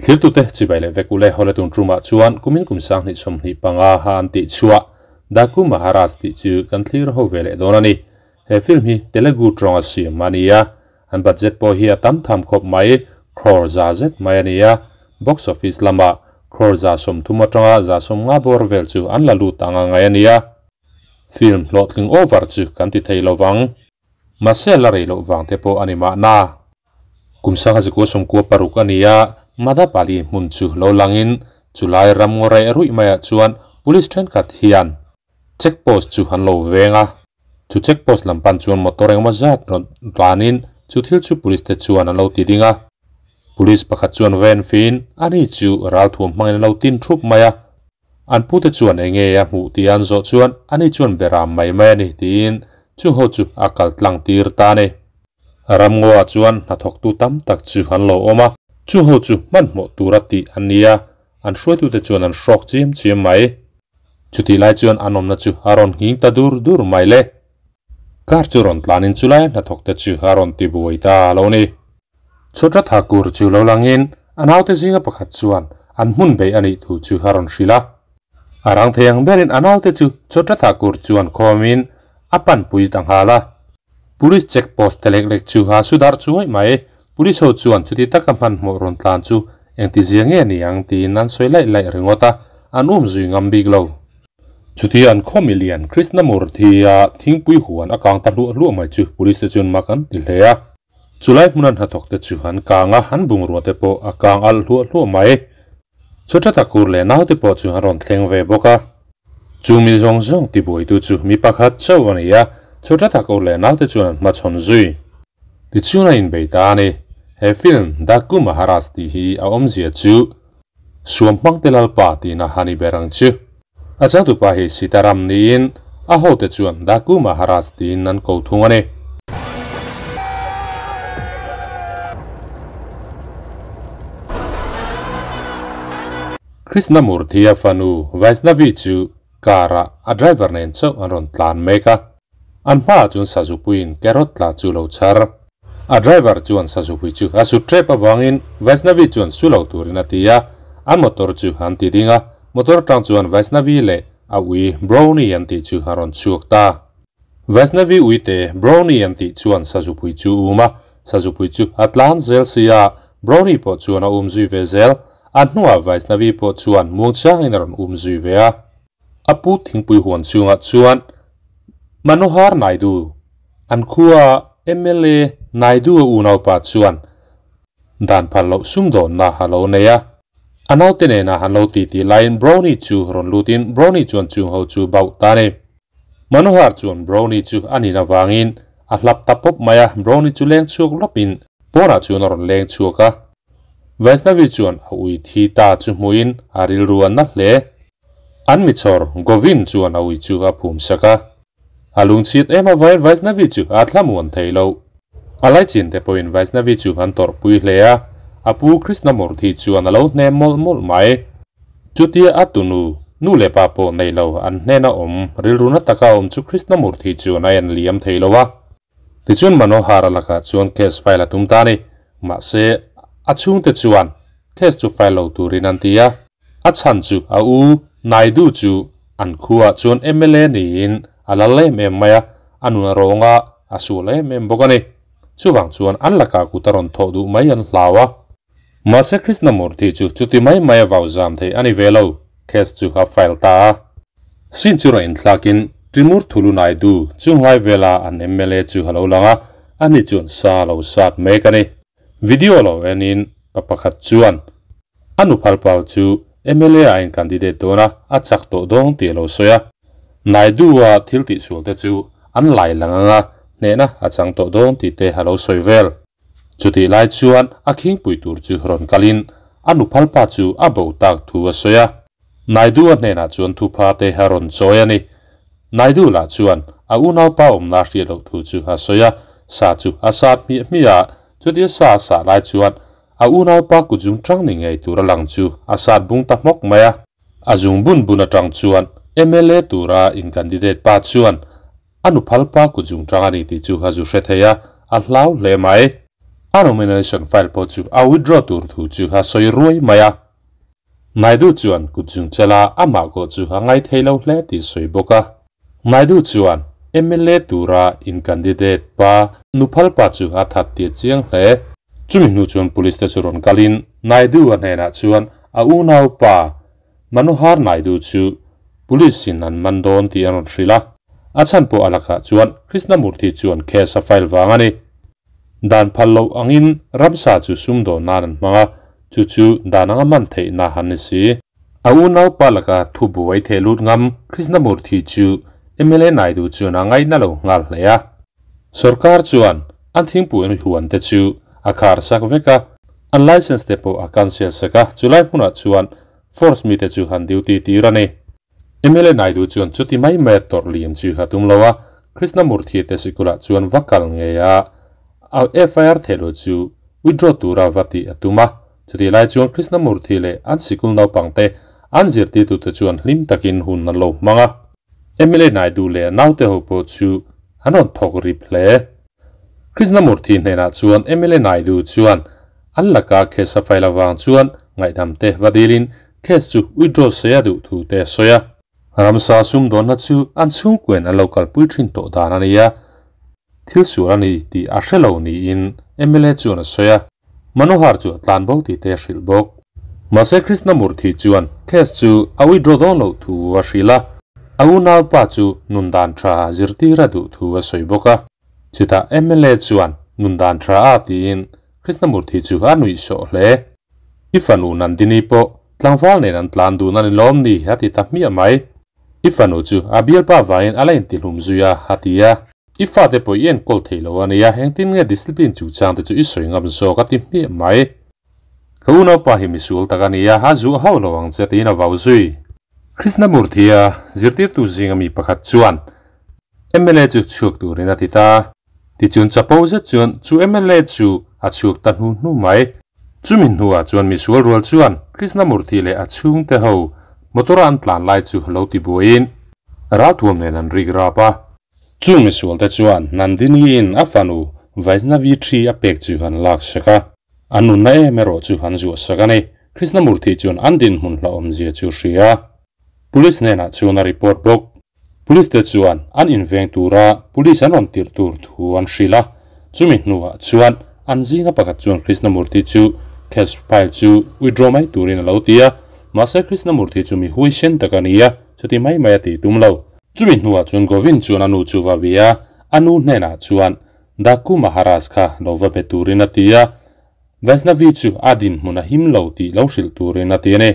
Thlirtute chibai leh vek ule hawle tun tumah chuan kumin kum sanghnih 25 ha an tih chhuah Daku Maharaj tih chu kan thlir ho ve leh dawn a ni. He film hi Telugu tawnga siam a ni a, an budget pawh hi a tam tham khawp mai, crore 100 zet mai a ni a, box office lamah crore 130 atanga 150 bawr vel chu an la lut ang a ngai a ni a. Film hlawhtling over chu kan ti thei lovang. Mahse la rei loh vang te pawh a ni mahna. Kum 1996 a ni a, Madapali hmun chu lo langin chulai ram ngaw reh ruih maiah chuan police thenkhat hian check post chu an lo veng a. Chu check post lam pan chuan motor engemaw zat rawn tlanin chu thil chu police te chuan an lo ti ding a. Police pakhat chuan ven fin ani chu ralthuam hmangin an lo tin thup mai a. An pute chuan enge a hmuh tih an zawh chuan ani chuan beram mai mai a ni tiin chung ho chu a kal tlang tir ta a ni. Ramngaw chuan hnathawktu tam tak chu an lo awm a, chung ho chu hmanhmawh tura tih an ni a, an hruaitute chuan an hrawk chiam chiam mai. Chutih lai chuan an awmna chu a rawn nghing ta dur dur mai le. Car chu rawn tlanin chulai hnathawkte chu a rawn ti buai ta a lo ni. Chhawta Thakur chu lo langin a naute zinga pakhat chuan an hmun beih a nih thu chu a rawn hrilh a. A rang thei ang berin a naute chu Chhawta Thakur chuan khawmin a panpui ta nghal a. Police check post te lek lek chu a su darh chuai mai. Police ho chuan chuti taka hmanhmawh rawn tlan chu engti zia nge ni ang tiin an sawi laih laih ringawt a, an um zui ngam bik lo. Chuti an khaw milian Krishnamurthy a thingpui huan a kang ta hluah hluah mai chu police te chuan mak an ti hle a. Chulai hmuna hnathawk te chu an kang a, an bungrua te pawh a kang alh hluah hluah mai. Chhawta Thakur leh naute pawh chu an rawn thleng ve bawk a. Chu mi zawng zawng tibuaitu chu mi pakhat chauh a ni a, Chhawta Thakur leh naute chuan an hmachhawn zui. Tichuan a inbei ta a ni. He film Daku Maharaj tih hi a awmzia chu Suam hmangte Lalpa tihna a ni ber ang chu. A changtupa hi Sitaram niin a hote chuan Daku Maharaj tiin an ko thung a ni. Krishnamurthy a fanu Vaishnavi chu car ah a driver nen chauh an rawn tlan mek a. An hmaah chuan Sazupuiin carrot tla chu lo chhar. A driver chuan Sazupui chu a su tep avangin Vaishnavi chuan su lo turin a ti a, an motor chu an ti ding a, motor atang chuan Vaishnavi leh a ui Brownie an tih chu a rawn chhuak ta. Vaishnavi uite Brownie an tih chuan Sazupui chu um a, Sazupui chu a tlan zel si a, Brownie pawh chuan a um zui ve zel. A hnuah Vaishnavi pawh chuan muangchangin a rawn um zui ve a. A pu thingpui huan chhungah chuan Manohar Naidu, an khua mla Naidu a unaupa chuan dan phal loh sumdawnna a lo nei a. A naute nena han lo titi laiin Brownie chu rawn lutin Brownie chuan chung ho chu bauh ta a ni. Manohar chuan Brownie chu a nin avangin a hlap ta pawp mai a, Brownie chu leng chhuak lawpin pawnah chuan a rawn leng chhuak a. Vaishnavi chuan a ui thi ta chu hmuhin a rilru a na hle. An michhawr Govind chuan a ui chu a phum sak a. A lungchhit em avangin Vaishnavi chu a thlamuan thei lo. A laichin te pawhin Vaishnavi chu an tawrhpui hle a, a pu Krishnamurthy chuan a lo hnem mawlh mawlh mai. Chutia a tunu, nu leh pa pawh nei lo an hnena awm rilru na taka awm chu Krishnamurthy chuan a en liam thei lo a. Tichuan Manohar a lakah chuan case file a tum ta a ni. Mahse, a chhungte chuan case chu file lo turin an ti a. A chhan chu a u Naidu chu an khuaah chuan mla niin a lal em em mai a, a nun a rawng a, a sual em em bawk a ni. Chuvang chuan an lakah kut a rawn thawh duh mai an hlau a. Mahse Krishnamurthy chu chuti mai mai a vau zam thei a ni ve lo, case chu a file ta a. Scene chu rawn inthlakin Trimurthulu Naidu chunglai vela an mla chu a lo lang a, ani chuan sa a lo sat mek a ni. Video lo enin pa pakhat chuan a nu phal pau chu mla a in candidate dawn a, a chak tawh dawn tih a lo sawi a. Naidu-a thil tihsual te chu an lai lang ang a, hnehna a chang tawh dawn tih te a lo sawi vel. Chutih lai chuan a khingpui tur chu rawn kalin a nu phal pa chu a bo tak thu a sawi a. Naidu-a hnenah chuan thupha te a rawn chawi a ni. Naidu lah chuan a unaupa awmna hriat loh thu chu a sawi a, sa chu a sat hmiah hmiah a, chutia sa a sah lai chuan a unaupa kutzung tang ni ngei tur a lang chu a sat bung ta hmawk mai a. A zung bun bun atang chuan mla tura in candidate pa chuan a nu phal pa kutzung tang a ni tih chu a zu hre thei a, a hlau hle mai. A nomination file pawh chu a withdraw tur thu chu a sawi ruai mai a. Naidu chuan kut chung chala amah kawh chu a ngaithei lo hle tih sawi bawk a. Naidu chuan mla tura in candidate pa nuphal pa chu a that tih a chiang hle. Chumi hnu chuan police te chu rawn kalin Naidu a hnenah chuan a unau pa Manohar Naidu chu police in an man dawn tih an rawn hrilh a. A chhan pawh a lakah chuan Krishnamurthy chuan case a file vang a ni. Dan phal loh angin ramsa chu sumdawn nan an hmang a, chu chu dan anga man theihna an ni si. A unaupa laka thu buai theh lut ngam Krishnamurthy chu mla Naidu chuan a ngaihna lo nghal hle a. Sorkar chuan an thingpui an huan te chu a khar sak vek a, an licence te pawh a cancel sak a, chulai hmunah chuan force mite chu han duty tir a ni. Mla Naidu chuan chuti mai mai a tawrh liam chu a tum lo a, Krishnamurthy te sikulah chuan va kal ngei a, a FIR thehlo chu withdraw tura va tih a tum a. Chutih lai chuan Krishnamurthy leh an sikul naupangte an zirtirtute chuan hlim takin hun an lo hmang a. Mla Naidu leh a naute ho pawh chu an rawn thawk rip hle. Krishnamurthy hnenah chuan mla Naidu chuan an laka case a file avang chuan ngaihdam te va dilin Case chu withdraw se a duh thu te a sawi a. Ramsa sumdawnna chu an chhungkuain an lo kalpui thin tawh dan a ni a, thil sual a ni tih a hre lo niin mla chuan a sawi a. Manohar chu a tlan bo tih te a hrilh bawk. Mahse Krishnamurthy chuan case chu a withdraw dawn loh thu a hrilh a, a unaupa chu nun dan tha zirtir a duh thu a sawi bawk a. Chutah mla chuan nun dan tha a tiin Krishnamurthy chu a nuih sawh hle. I fanu Nandini pawh tlangval nen an tlan dun a ni lawm ni? a ti ta hmiah mai. I fanu chu a bialpa vangin a la intihlum zui a, a ti a. I fate pawh i enkawl thei lo a nia, engtin nge discipline chungchang te chu i sawi ngam zawk? a ti hmiah mai. Ka unaupa hi misual tak a nia, a zuah hauh lo ang che tiin a vau zui. Krishnamurthy-a zirtirtu zinga mi pakhat chuan mla chu chhuak turin a ti ta. Tichuan chapo zet chuan chu mla chu a chhuak ta hnu hnu mai. Chumi hnuah chuan misual rual chuan Krishnamurthy leh a chhungte ho motor a an tlan lai chu lo ti buaiin ralthuam nen an rik rap a. Chung misual te chuan Nandini-in a fanu Vaishnavi thi a pek chu an lak sak a, an nunna em erawh chu an zuah sak a ni. Krishnamurthy chuan an dinhmun hlauhawmzia chu hria a, Police hnenah chuan a report bawk. Police te chuan an inveng tura police an rawn tirh tur thu an hrilh a, chumi hnuah chuan an zinga pakhat chuan Krishnamurthy chu case file chu withdraw mai turin a lo ti a, mahse Krishnamurthy chu mi huaisen tak a ni a, chuti mai mai a tih tum lo. Chumi hnuah chuan Govind chuan a nu chu va bia a, a nu hnenah chuan Daku Maharaj kha lo va be turin a ti a, Vaishnavi chu a dinhmun a him lo tih lo hrilh turin a ti a ni.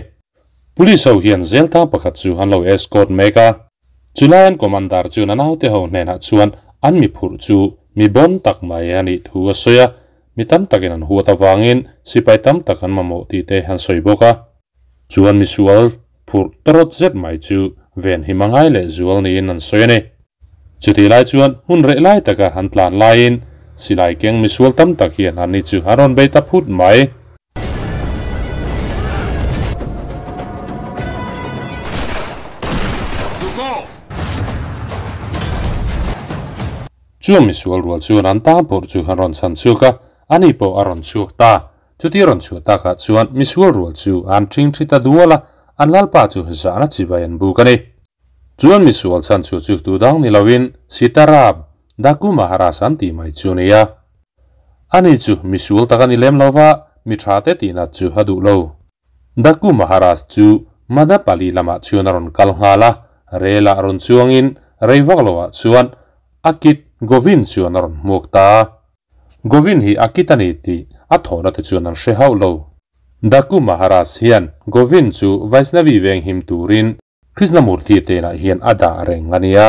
Police ho hian zel tang pakhat chu an lo escort mek a. Chulai an commander chuan a naute ho hnenah chuan an mi phurh chu mi bawn tak mai a nih thu a sawi a, mi tam takin an huat avangin sipai tam tak an mamawh tih te an sawi bawk a. Chuan misual phurh tawrawt zet mai chu ven him a ngai leh zual niin an sawi a ni. Chutih lai chuan hmun reh lai taka an tlan laiin silai keng misual tam tak hian anni chu an rawn bei ta phut mai. Chuan misual rual chuan an tan phurh chu an rawn chhan chhuak a, ani pawh a rawn chhuak ta. Chuti rawn chhuah takah chuan misual rual chu an ṭhing ṭhi ta dual a, an lalpa chu zahna chibai an buk a ni. Chuan misual chhan chhuah chu tu dang ni loin Sitaram, Daku Maharaj an tih mai chu a ni a. Ani chu misual tak a ni lem lo va, mi tha te tihna chu a duh lo. Daku Maharaj chu Madapali lamah chuan a rawn kal nghal a, rel ah rawn chuangin rei vak loah chuan a kit Govind chuan a rawn hmuak ta a. Govind hi a kit a ni tih a thawhna te chuan an hre hauh lo. Daku Maharaj hian Govind chu Vaishnavi venghim turin Krishnamurthy tenah hian a dah reng a nia.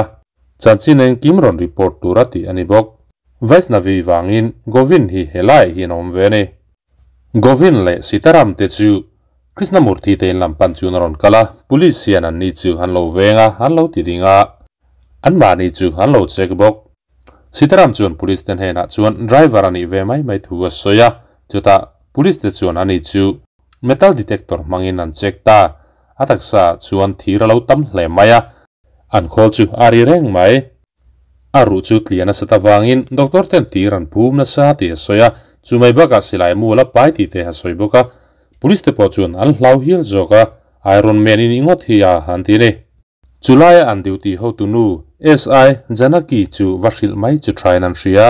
Chanchin engkim rawn report tur a tih a ni bawk. Vaishnavi vangin Govind hi helaiah hian a awm ve a ni. Govind leh Sitaram te chu Krishnamurthy te in lam pan chuan a rawn kal a, police hian anni chu an lo veng a, an lo ti ding a, anmahni chu an lo check bawk. Sitaram chuan police te hnenah chuan driver a nih ve mai mai thu a sawi a, chutah police te chuan ani chu metal detector hmangin an check ta. A taksa chuan thir a lo tam hle mai a, an khawl chu a ri reng mai. A ruh chu tlian a sat avangin doctor ten tir an phum nasa tih a sawi a, Chumai bakah silai mu la pai tih te a sawi bawk a, police te pawh chuan an hlau hial zawk a, Iron Man in i ngawt hi a han ti a ni. Chulaia an duty hotu nu SI Janaki chu va hrilh mai chu thain an hria.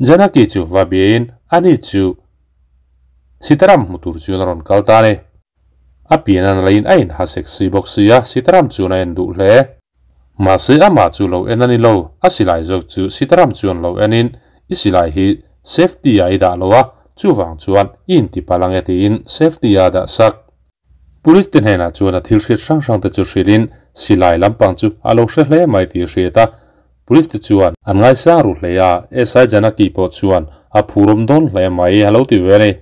Janaki chu va biain ani chu Sitaram hmu tur chuan a rawn kal ta a ni. A pian an lain a inha sexy bawk sia, Sitaram chuan a en duh hle. Mahse amah chu lo en a ni lo, a silai zawk chu Sitaram chuan lo enin i silai hi safety ah i dah lo a, chuvang chuan i intipalh ange tiin safety ah a dah sak. Police te hnenah chuan a thil hriat hrang hrang te chu hrilhin silai lampang chu a lo hre hle mai tih a hriat a, Police te chuan an ngaisang ru hle a, SI Janaki pawh chuan a phurawm dawn hle mai a lo ti ve a ni.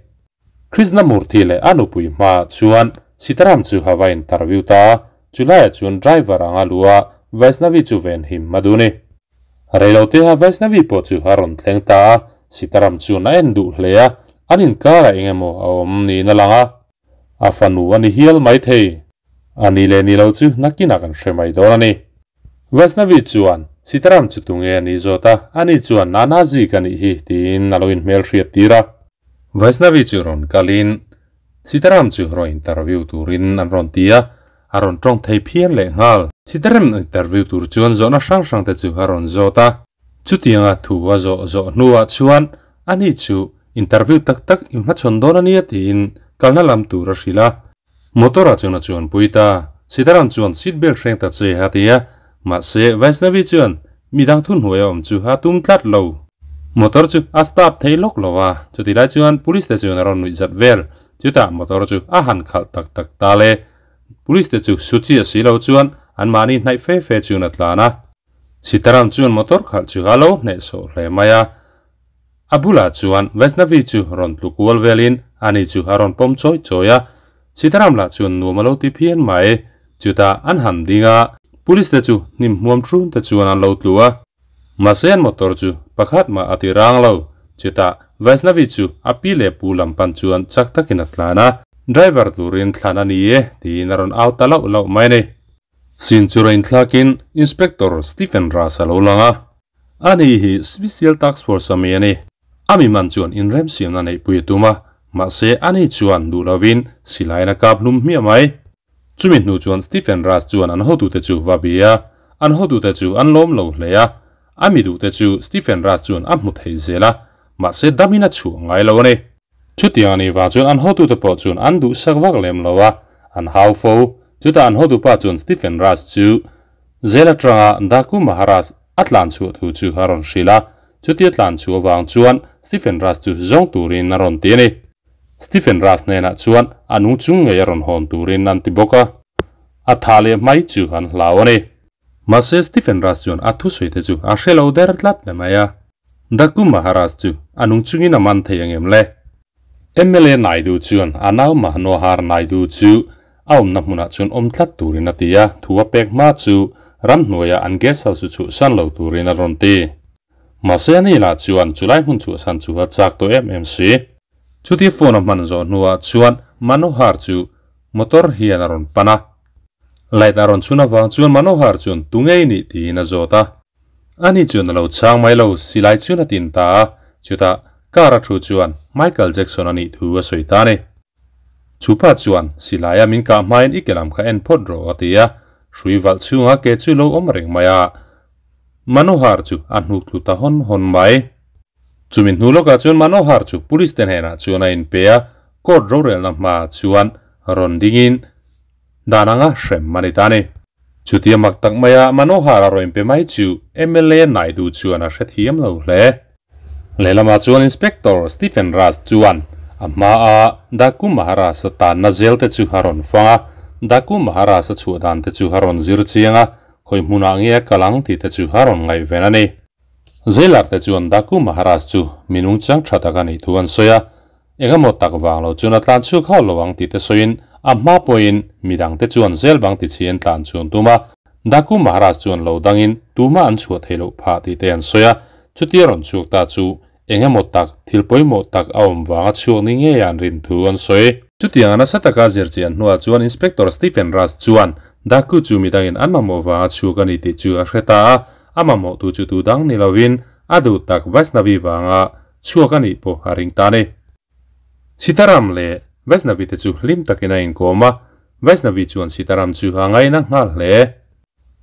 Krishnamurthy leh a nupui hmaah chuan Sitaram chu a va interview ta a, chulaiah chuan driver anga lu a Vaishnavi chu venhim a duh a ni. Reiloteha Vaishnavi pawh chu a rawn thleng ta a, Sitaram chuan a en duh hle a, an inkarah eng emaw a awm niin a lang a. A fanu a ni hial mai thei. A ni leh ni lo chu nakinah kan hre mai dawn a ni. Vaishnavi chuan, Sitaram chu tunge a ni zawt a, ani chuan Nanaji ka nih hi tiin a lo inhmel hriat tir a. Vaishnavi chu rawn kalin Sitaram chu rawn interview turin an rawn ti a, a rawn tawng thei phian leh nghal. Sitaram interview tur chuan zawhna hrang hrang te chu a rawn zawt a. Chutianga thu a zawh zawh hnuah chuan ani chu interview tak tak i hmachhawn dawn a nia tiin kalna lam tur a hrilh a. Motor ah chuan a chuanpui ta. Sitaram chuan seat belt hreng ta che a ti a, mahse Vaishnavi chuan midang thuhnuai a awm chu a tum tlat lo. Motor chu a start thei lawk lo a, chutih lai chuan police te chuan a rawn nuih zat vel. Chutah motor chu a han khalh tak tak ta le. Police te chu suchi a si lo chuan anmahni hnaih fe fe chuan a tlan a. Sitaram chuan motor khalh chu a lo hnehsawh hle mai a, a bulah chuan Vaishnavi chu rawn tlu kual velin ani chu a rawn pawm chawi chawi a, Sitaram lah chuan nuam a lo ti phian mai. Chutah an han ding a, police te chu hnim hmuam thlun te chuan an lo tlu a, mahse an motor chu pakhat mah a ti rang lo. Chutah Vaishnavi chu a pi leh pu lam pan chuan chak takin a tlan a, driver turin thlan a ni e tiin a rawn au ta lauh lauh mai a ni. Sin chu rain thlakin Inspector Stephen Russ a lo lang a, ani hi Special Task Force a mi a ni. A mi man chuan inremsiamna neihpui a tum a, mahse ani chuan duh lovin silaiin a kap hlum hmiah mai. Chumi hnu chuan Stephen Russ chuan an hotute chu va bi a, an hotute chu an lawm lo hle a, a mi duhte chu Stephen Russ chuan a hmu thei zel a, mahse damin a chhuah ngai lo a ni. Chutiang a nih vang chuan an hotute pawh chuan an duhsak vak lem lo a, an hau fo. Chutah an hotupa chuan Stephen Rush chu jail atanga Daku Maharaj a tlan chhuah thu chu a rawn hrilh a. Chutia tlan chhuah vang chuan Stephen Rush chu zawng turin a rawn ti a ni. Stephen Rush hnenah chuan a nung chung ngei a rawn hawn turin an ti bawk a. A tha leh hmai chu an hlau a ni. Mahse Stephen Rush chuan a thusawi te chu a hre lo der tlat le mai a. Daku Maharaj chu a nung chungin a man thei angem le? Mla Naidu chuan a nau Mahnohar Naidu chu a awmna hmunah chuan awm tlat turin a ti a, thu a pek hma chu ramhnuaia an guest house chu chhuahsan lo turin a rawn ti. Mahse ani lah chuan chulai hmun chhuahsan chu a chak tawh em em si. Chuti phone a hman zawh hnuah chuan Manohar chu motor hian a rawn pan a. Light a rawn chhun avang chuan Manohar chuan tu ngei nih tiin a zawt a. Ani chuan a lo chhang mai lo, silai chuan a tin ta a, chutah car a thu chuan Michael Jackson a nih thu a sawi ta a ni. Chupa chuan silaia min kah hmain i ke lam kha en phawt rawh a ti a, hrui valh chhunga ke chu lo awm reng mai a, Manohar chu a hnuk thlu ta hawn hawn mai. Chumi hnu lawkah chuan Manohar chu police te hnenah chuan a inpe a, court rorelna hmaah chuan rawn dingin Dan anga hrem a ni ta a ni. Chutia mak tak maia Manohar a rawn pe mai chu mla Naidu chuan a hrethiam lo hle. Lehlamah chuan Inspector Stephen Raj chuan a hmaa Daku Maharaj-a tanna zel te chu a rawn fang a, Daku Maharaj-a chhuah dan te chu a rawn zir chiang a, khawi hmunah nge a kal ang tih te chu a rawn ngaihven a ni. Jailer te chuan Daku Maharaj chu minung chang tha tak a nih thu an sawi a, Engemaw tak vang lo chuan a tlan chhuak hauh lo ang tih te sawiin a hma pawhin midang te chuan zel bang ti chhi an tlan chhun tum a, Daku Maharaj chuan lo dangin tumah an chhuah theih loh phah tih te an sawi a, chutia rawn chhuak ta chu engemaw tak thil pawimawh tak a awm vanga chhuak ni ngei an rin thu an sawi. Chutianga nasa taka zirchian hnuah chuan Inspector Stephen Rush chuan Daku chu midangin an mamawh vanga chhuak a ni tih chu a hre ta a, a mamawhtu chu tu dang ni lovin a duh tak Vaishnavi vanga. chhuak a nih pawh a ring ta a ni. Sitaram leh Vaishnavi te chu hlim takin a inkawm a, Vaishnavi chuan Sitaram chu a ngaina nghal hle.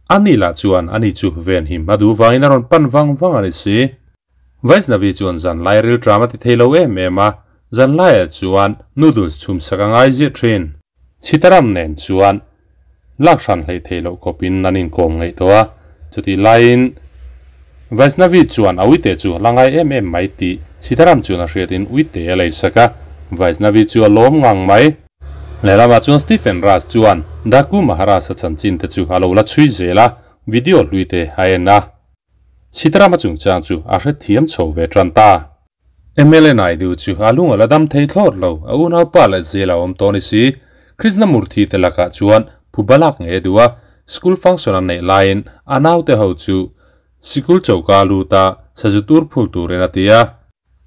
Ani lah chuan ani chu venhim a duh vangin a rawn pan vang vang a ni si. Vaishnavi chuan zanlai rilṭam a ti thei lo em em a, zanlaiah chuan noodles chhum sak a ngai ziah ṭhin. Sitaram nen chuan lak hran hleih theih loh khawpin an inkawm ngaih tawh a, chutih laiin Vaishnavi chuan a uite chu a la ngai em em mai tih Sitaram chuan a hriatin uite a lei sak a, Vaishnavi chu a lawm ngang mai. Lehlamah chuan Stephen Raj chuan Daku Maharaj-a chanchin te chu a lo la chhui zel a, video hlui te a en a. Sitarama chungchang chu a hrethiam chho ve tan ta. Mla Naidu chu a lung a la dam thei thlawt lo, a unaupa leh zel a awm tawh a ni si. Krishnamurthy te lakah chuan phuba lak ngei a duh a, school function an neih laiin a naute ho chu sikul choka a lut a, sazu tur phul turin a ti a.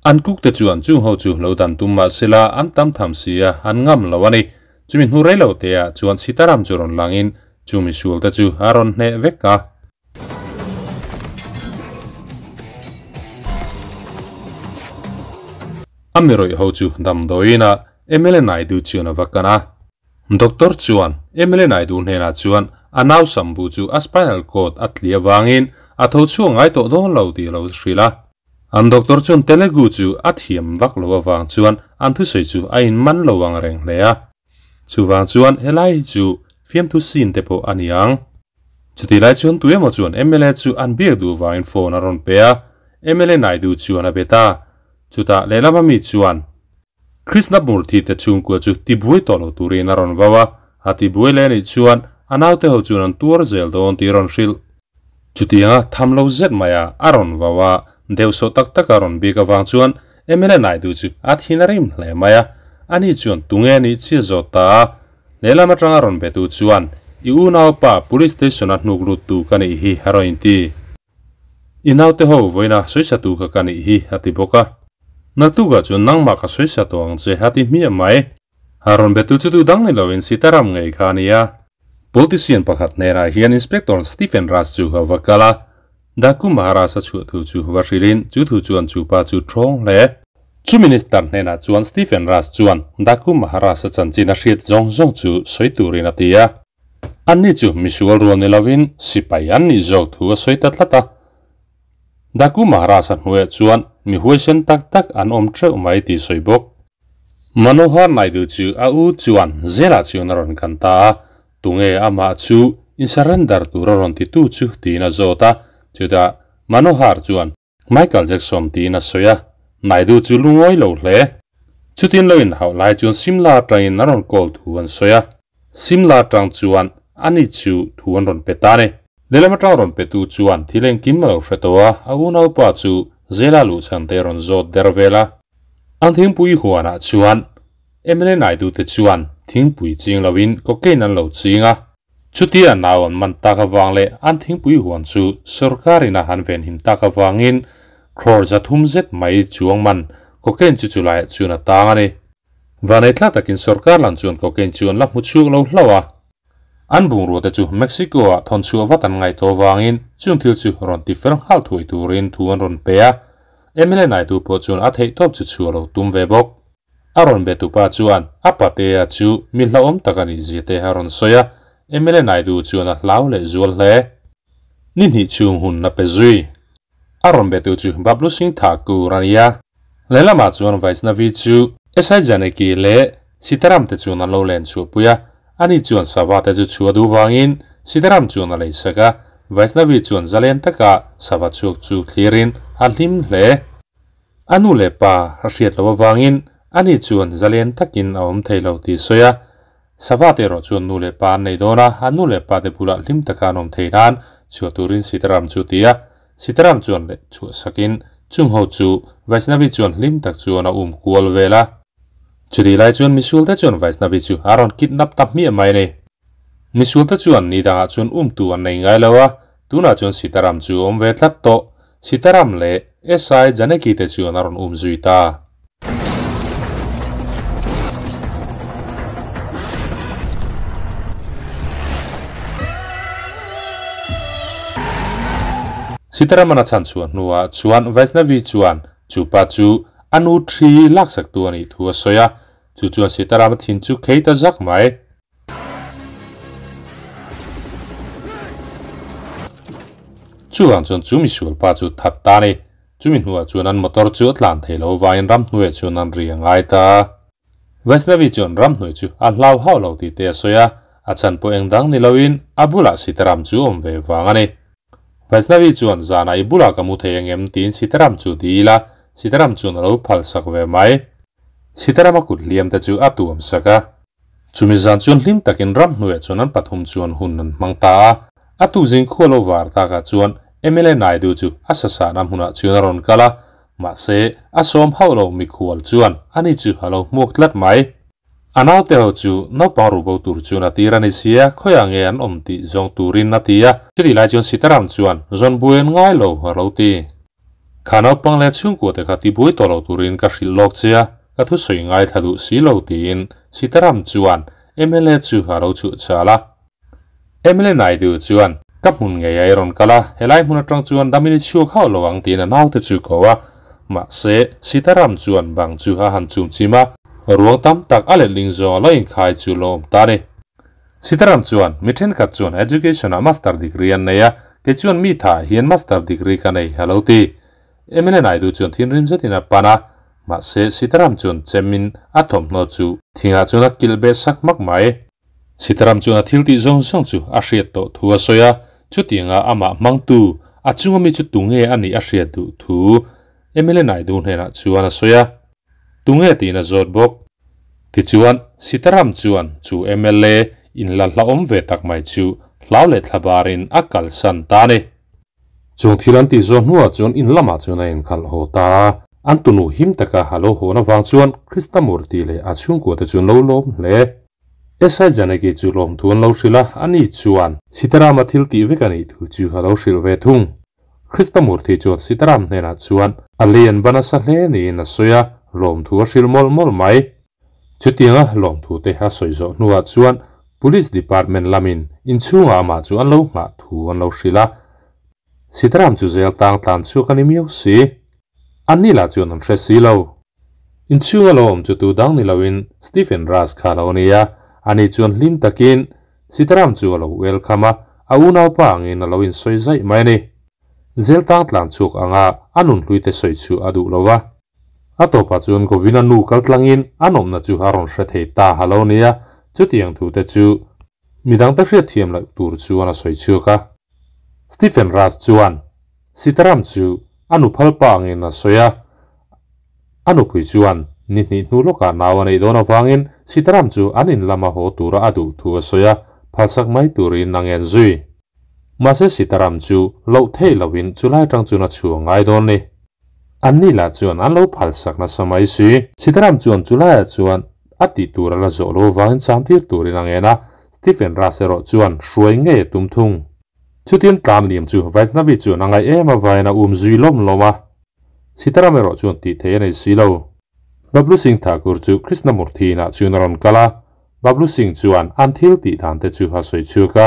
An kuk te chuan chung ho chu lo dan tum mah sela an tam tham si a, an ngam lo a ni. Chumi hnu rei lo te ah chuan Sitaram chu rawn langin chu misual te chu a rawn hneh vek a. A mirawih ho chu damdawiin ah mla Naidu chuan a va kan a. Doctor chuan mla Naidu hnenah chuan a nau Sambhu chu a spinal cord a tli avangin a tho chhuak ngai tawh dawn lo tih a lo hrilh a. An doctor chuan Telugu chu a thiam vak lo avang chuan an thusawi chu a inman lo ang reng hle a. Chuvang chuan helai hi chu fiamthu scene te pawh a ni ang. Chutih lai chuan tu emaw chuan mla chu an biak duh vangin phone a rawn pe a, mla Naidu chuan a be ta. Chutah lehlama mi chuan Krishnamurthy te chhungkua chu tibuai tawh lo turin a rawn vau a, a tibuai leh anih chuan a naute ho chuan an tuar zel dawn tih a rawn hrilh. Chutianga tham lo zet maia a rawn vau a, deuhsawh tak taka rawn bik avang chuan mla Naidu chu a thin a rim hle mai a, ani chuan tunge anih chiah zawt ta a, lehlam atanga rawn betu chuan I unaupa police station a hnuk lut tu ka nih hi a rawn inti. I naute ho vawiina sawisa tu kha ka nih hi a ti bawk a, naktukah chuan nangmah ka sawisa tawh ang che a ti hmiah mai. A rawn betu chu tu dang ni loin Sitaram ngei kha a ni a. Politician pakhat hnenah hian Inspector Stephen Raj chu a va kal a, Daku Maharaj a chhuah thu chu va hrilhin chu thu chuan chu pa chu thawng hle. Chu Minister hnenah chuan Stephen Raj chuan Daku Maharaj a chanchin a hriat zawng zawng chu sawi turin a ti a. Anni chu misual rual ni lovin sipai an nih zawk thu a sawi ta tlat a. Daku Maharaj a hnuaiah chuan mi huaisen tak tak an awm theuh mai tih sawi bawk. Manohar Naidu chu a u chuan zelah chuan a rawn kan ta a, tunge amah chu in surrender tur a rawn ti tu chu tiin a zawt a, chutah Manohar chuan Michael Jackson tiin a sawi a, Naidu chu lungawi lo hle. Chutin lo inhauh lai chuan Simla atangin a rawn call thu an sawi a, Simla atang chuan ani chu thu an rawn pe ta a ni. Lehlam atang rawn pe tu chuan thil engkim a lo hre tawh a, a unaupa chu zela luhchhan te a rawn zawt der vel a. An thingpui huanah chuan mla Naidu te chuan thingpui ching loin cocaine an lo ching a. Chutia nau an man tak avang leh an thingpui huan chu sorkarin a han venhim tak avangin crore zathum zet mai chuang man cocaine chu chulaiah chuan a tang a ni. Vanei tla takin sorkar lam chuan cocaine chu an la hmu chhuak lo hlauh a. An bungrua te chu Mexico-ah thawn chhuah vat an ngaih tawh avangin chung thil chu rawn ti fel nghal thuai turin thu an rawn pe a. Mla Naidu pawh chuan a theihtawp chu chhuah lo tum ve bawk. A rawn be tupa chuan a patea chu mi hlauhawm tak a nih zia te a rawn sawi a, Mla Naidu chuan a hlau leh zual hle. Ni hnih chhung hun a pe zui. A rawn be tu chu Bablu Singh Thakur a ni a. Lehlamah chuan Vaishnavi chu SI Janaki leh Sitaram te chuan an lo len chhuahpui a, ani chuan sava te chu chhuah duh vangin Sitaram chuan a lei sak a, Vaishnavi chuan zalen taka sava chhuak chu thlirin a hlim hle. A nu leh pa a hriat loh avangin ani chuan zalen takin a awm thei lo tih sawi a, sava te erawh chuan nu leh pa an nei dawn a, an nu leh pa te bulah hlim taka an awm thei nan chhuah turin Sitaram chu ti a, Sitaram chuan leh chhuah sakin chung ho chu Vaishnavi chuan hlim tak chuan a um kual vel a. Chutih lai chuan misual te chuan Vaishnavi chu a rawn kidnap ta hmiah mai a ni. Misual te chuan ni dangah chuan umtu an nei ngai lo a, tunah chuan Sitaram chu a awm ve tlat tawh. Sitaram leh SI Janaki te chuan a rawn um zui ta. Sitaramana chhan chhuah hnuah chuan Vaishnavi chuan Chu pa chu a nu thi laksak tu a nih thu a sawi a, chu chuan Sitaram thin chu khei ta zak mai. Chuvang chuan chu misual pa chu that ta a ni. Chumi hnuah chuan an motor chu a tlan thei lo vangin ramhnuaiah chuan an ri a ngai ta. Vaishnavi chuan ramhnuai chu a hlau hauh lo tih te a sawi a, a chhan pawh eng dang ni loin a bulah Sitaram chu awm ve vang a ni. Vaishnavi chuan zanah i bulah ka mu thei ang em tiin Sitaram chu dil a, Sitaram chuan a lo phal sak ve mai. Sitarama kut hliam te chu a tuam sak a. Chumi zan chuan hlim takin ramhnuaiah chuan an pathum chuan hun an hmang ta a. A tukzing khua lo var takah chuan mla Naidu chu a sasahna hmunah chuan a rawn kal a, mahse a sawm hauh lo mikhual chuan ani chu a lo hmuak tlat mai. A naute ho chu naupang ruhbo tur chuan a tir a ni sia, khawiah nge an awm tih zawng turin a ti a. Chutih lai chuan Sitaram chuan zawn buai an ngai lo a lo ti. Kha naupang leh chhungkua te kha tibuai tawh lo turin ka hrilh lawk che a, ka thusawi ngaithla duh si lo tiin Sitaram chuan mla chu a lo chhuh chal a. Mla Naidu chuan, Ka hmun ngei a i rawn kal a, helai hmun atang chuan damin i chhuak hauh lo ang tiin a naute chu ko a. Mahse, Sitaram chuan bang chu a han chum chim a, ruang tam tak a letling zawng a lo inkhai chu lo awm ta a ni. Sitaram chuan, Mi thenkhat chuan Education-ah Master Degree an nei a, kei chuan mi thaah hian Master Degree ka nei, a lo ti. Mla Naidu chuan thinrim zetin a pan a, mahse Sitaram chuan chemin a thawmhnaw chu thingah chuan a kilh beh sak hmak mai. Sitaram chuan a thil tih zawng zawng chu a hriat tawh thu a sawi a, chutianga amah hmangtu, a chunga mi chu tunge a nih a hriat duh thu mla Naidu hnenah chuan a sawi a. Tunge tiin a zawt bawk. Tichuan, Sitaram chuan chu mla in la hlauhawm ve tak mai chu hlau leh thla barin a kalsan ta a ni. Chung thil an tih zawh hnuah chuan in lamah chuan a inkhalh haw ta a. An tunu him taka a lo hawn avang chuan Krishnamurti leh a chhungkuate chu an lo lawm hle. SI Janaki chu lawmthu an lo hrilh a, ani chuan Sitarama thil tih vek a nih thu chu a lo hrilh ve thung. Krishnamurti chuan Sitaram hnenah chuan a lei an ban asa hle niin a sawi a, lawmthu a hrilh mawlh mawlh mai. Chutianga lawmthu te a sawi zawh hnuah chuan Police Department lamin inchhungah amah chu an lo nghah thu an lo hrilh a. Sitaram chu zel tang tlan chhuak a ni miau si. Anni lah chuan an hre si lo. Inchhunga lo awm chu tu dang ni loin Stephen Rush kha a lo ni a, ani chuan hlim takin Sitaram chu a lo welcome a, a unaupa angin a lo insawi zaih mai a ni. Zel tang tlang chhuak anga a nunhlui te sawi chu a duh lo va. A tawpah chuan Govina nu kal tlangin a nawmna chu a rawn hre thei ta a lo ni a, chutiang thu te chu midang te hriatthiam loh tur chuan a sawi chhuak a. Stephen Rush chuan Sitaram chu a nuphal pa angin a sawi a, a nupui chuan ni hnih hnu lawkah nau a neih dawn avangin Sitaram chu an in lama haw tura a duh thu a sawi a, phalsak mai turin a ngen zui. Mahse Sitaram chu loh theih lohin chulai atang chuan a chhuah ngai dawn ni. Anni lah chuan an lo phalsak nasa mai si. Sitaram chuan chulaiah chuan a tih tur a la zawh lo avangin chamtir turin a ngen a, Stephen Rush erawh chuan hruai ngei a tum thung. Chutin tlan liam chu Vaishnavi chuan a ngaih em avain a um zui lawm lawm a. Sitaram erawh chuan tih theih a nei si lo. Bablu Singh Thakur chu Krishnamurthy inah chuan a rawn kal a. Bablu Singh chuan an thil tih dan te chu a sawi chhuak a.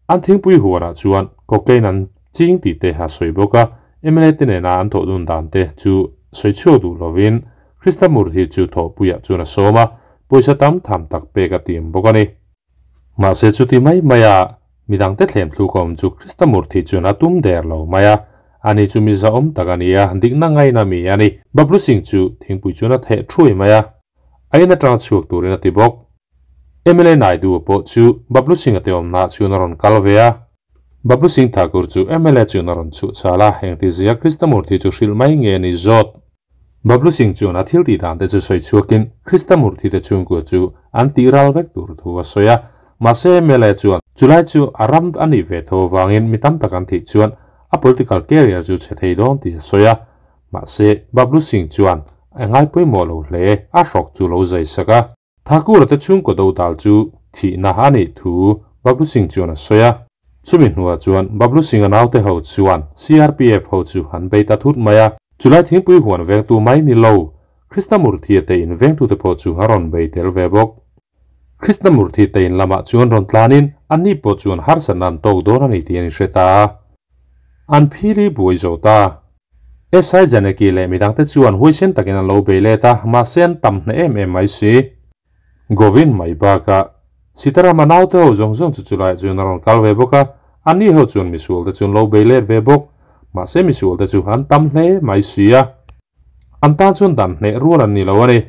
An thingpui huanah chuan cocaine an ching tih te a sawi bawk a. Mla te nena an thawh dun dan te chu sawi chhuak duh lovin Krishnamurthy chu thawhpuiah chuan a sawm a, pawisa tam tham tak pek a tim bawk a ni. Mahse chuti mai maia midangte thlem thluk a awm chu Krishnamurthy chuan a tum der lo mai a, ani chu mi zahawm tak a ni a, dikna ngaina mi a ni. Bablu Singh chu thingpui chuan a theh thuai mai a, a in atanga chhuak turin a ti bawk. Mla Naidu pawh chu Bablu Singh-a te awmnaah chuan a rawn kal ve a. Bablu Singh Thakur chu mla chuan a rawn chhuh chhal a, engtizia Krishnamurthy chu hrilh mai nge a ni zawt. Bablu Singh chuan a thil tih dan te chu sawi chhuakin Krishnamurthy te chhungkua chu an tih ral vek tur thu a sawi a. Mahse mla chuan chulai chu a ram a nih ve tho avangin mi tam tak an thih chuan a political career chu chhe thei dawn tih a sawi a. Mahse Bablu Singh chuan a ngai pawimawh lo hle, a hrawk chu lo zai sak a. Thakura te chhungkaw do dal chu thihna a nih thu Bablu Singh chuan a sawi a. Chumi hnuah chuan Bablu Singh-a naute ho chuan CRPF ho chu an bei ta thut mai a. Chulai thingpui huan vengtu mai ni lo, Krishnamurthy-a te in vengtute pawh chu a rawn bei tel ve bawk. Krishnamurthy te in lamah chuan rawn tlanin anni pawh chuan harsatna an tawk dawn a ni tih an inhre ta a. An phili buai zo ta. SI Janaki leh midangte chuan huaisen takin an lo bei let a, mahse an tam hneh em em mai si. Govin mai bakah Sitarama naute ho zawng zawng chu chulaiah chuan a rawn kal ve bawk a, anni ho chuan misualte chu an lo bei let ve bawk. Mahse misualte chu an tam hle mai si a, an tan chuan dan hneh rual an ni lo a ni.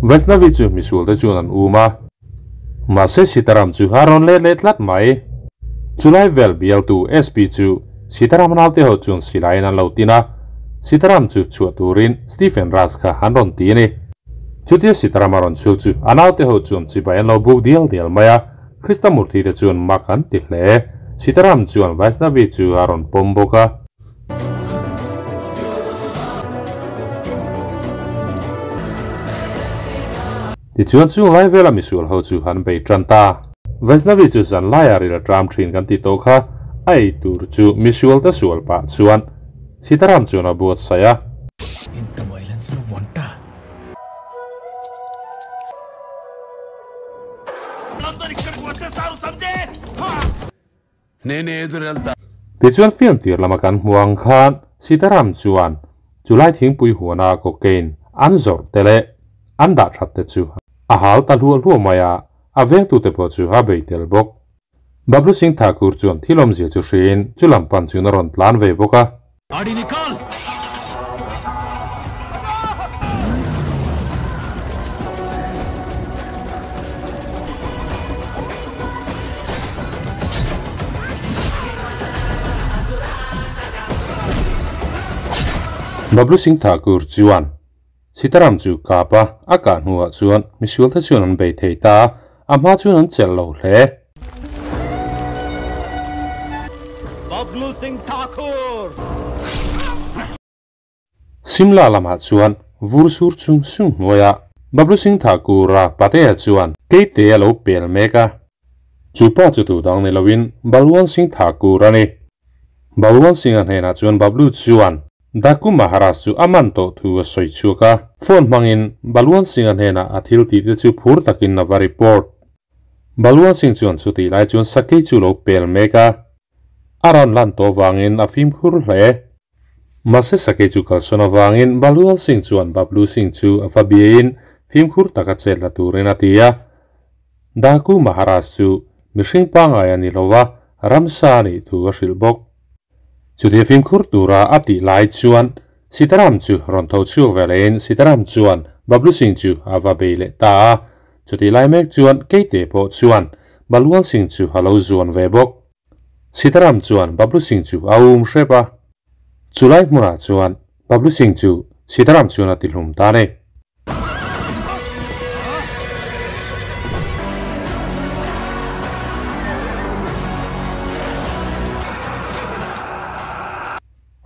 Vaishnavi chu misualte chuan an um a, mahse Sitaram chu a rawn let leh tlat mai. Chulai vel bialtu SP chu Sitaram naute ho chuan silaiin an lo tin a, Sitaram chu chhuah turin Stephen Raj kha an rawn ti a ni. Chutia Sitaram a rawn chhuak chu a naute ho chuan chibai an lo buk dial dial mai a, Krishnamurthy te chuan mak an ti hle. Sitaram chuan Vaishnavi chu a rawn pawm bawk a. Tichuan chung lai vela misual ho chu an bei tan ta. Vaishnavi chu zan laia ril a tram thin kan ti tawh kha, a ei tur chu misual te sual pah chuan Sitaram chuan a buatsaih a. Tichuan film tir lama kan hmu ang khan Sitaram chuan chulai thingpui huana cocaine an zawrh te leh an dah that te chu a hal ta hluah hluah mai a, a vengtute pawh chu a bei tel bawk. Bablu Singh Thakur chuan thil awmzia chu hriin chu lam pan chuan a rawn tlan ve bawk a. Bablu Singh Thakur chuan Sitaram chu kap a, a kah hnuah chuan misualte chuan an bei thei ta a, a hma chuan an chelh lo hle. Bablu Singh Thakur! Simla lamah chuan vur sur chung sung hnuaiah Bablu Singh Thakur-a patea chuan keite a lo pel mek a. Chu pa chu tu dang ni loin Balwan Singh Thakur a ni. Balwan Singh-a hnenah chuan Bablu chuan Daku Maharaj chu a man tawh thu a sawi chhuak a, phone hmangin Balwan Singh-a hnenah a thil tih te chu phur takin a va report. Balwan Singh chuan chutih lai chuan sakei chu lo pel mek a, a rawn lan tawh vangin a fimkhur hle. Mahse sakei chu kalsawn avangin Balwan Singh chuan Bablu Singh chu a va biain fimkhur taka chet la turin a ti a. Daku Maharaj chu mihring pangngai a ni lo va, ramsa a nih thu a hrilh bawk. Chutia fimkhur tura a tih lai chuan Sitaram chu rawn tho chhuak ve lehin Sitaram chuan Bablu Singh chu a va bei leh ta a. Chutih lai mek chuan Keite pawh chuan Balwan Singh chu a lo zuan ve bawk. Sitaram chuan Bablu Singh chu a um hrep a. Chulai hmunah chuan Bablu Singh chu Sitaram chuan a tihlum ta a ni.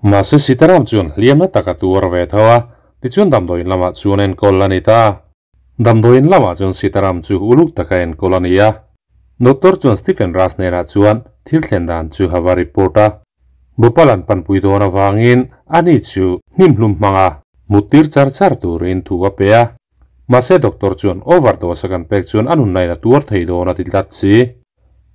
Mahse Sitaram chuan hliamna tak a tuar ve tho a, tichuan damdawiin lamah chuan enkawl a ni ta. Damdawiin lamah chuan Sitaram chu uluk taka enkawl a ni a. Doctor chuan Stephen Rush hnenah chuan thil thlen dan chu a va report a. Bhopal an panpui dawn avangin ani chu hnimhlum hmanga muttir char char turin thu a pe a. Mahse doctor chuan overdose a kan pek chuan a nunnain a tuar thei dawn a ti tlat si.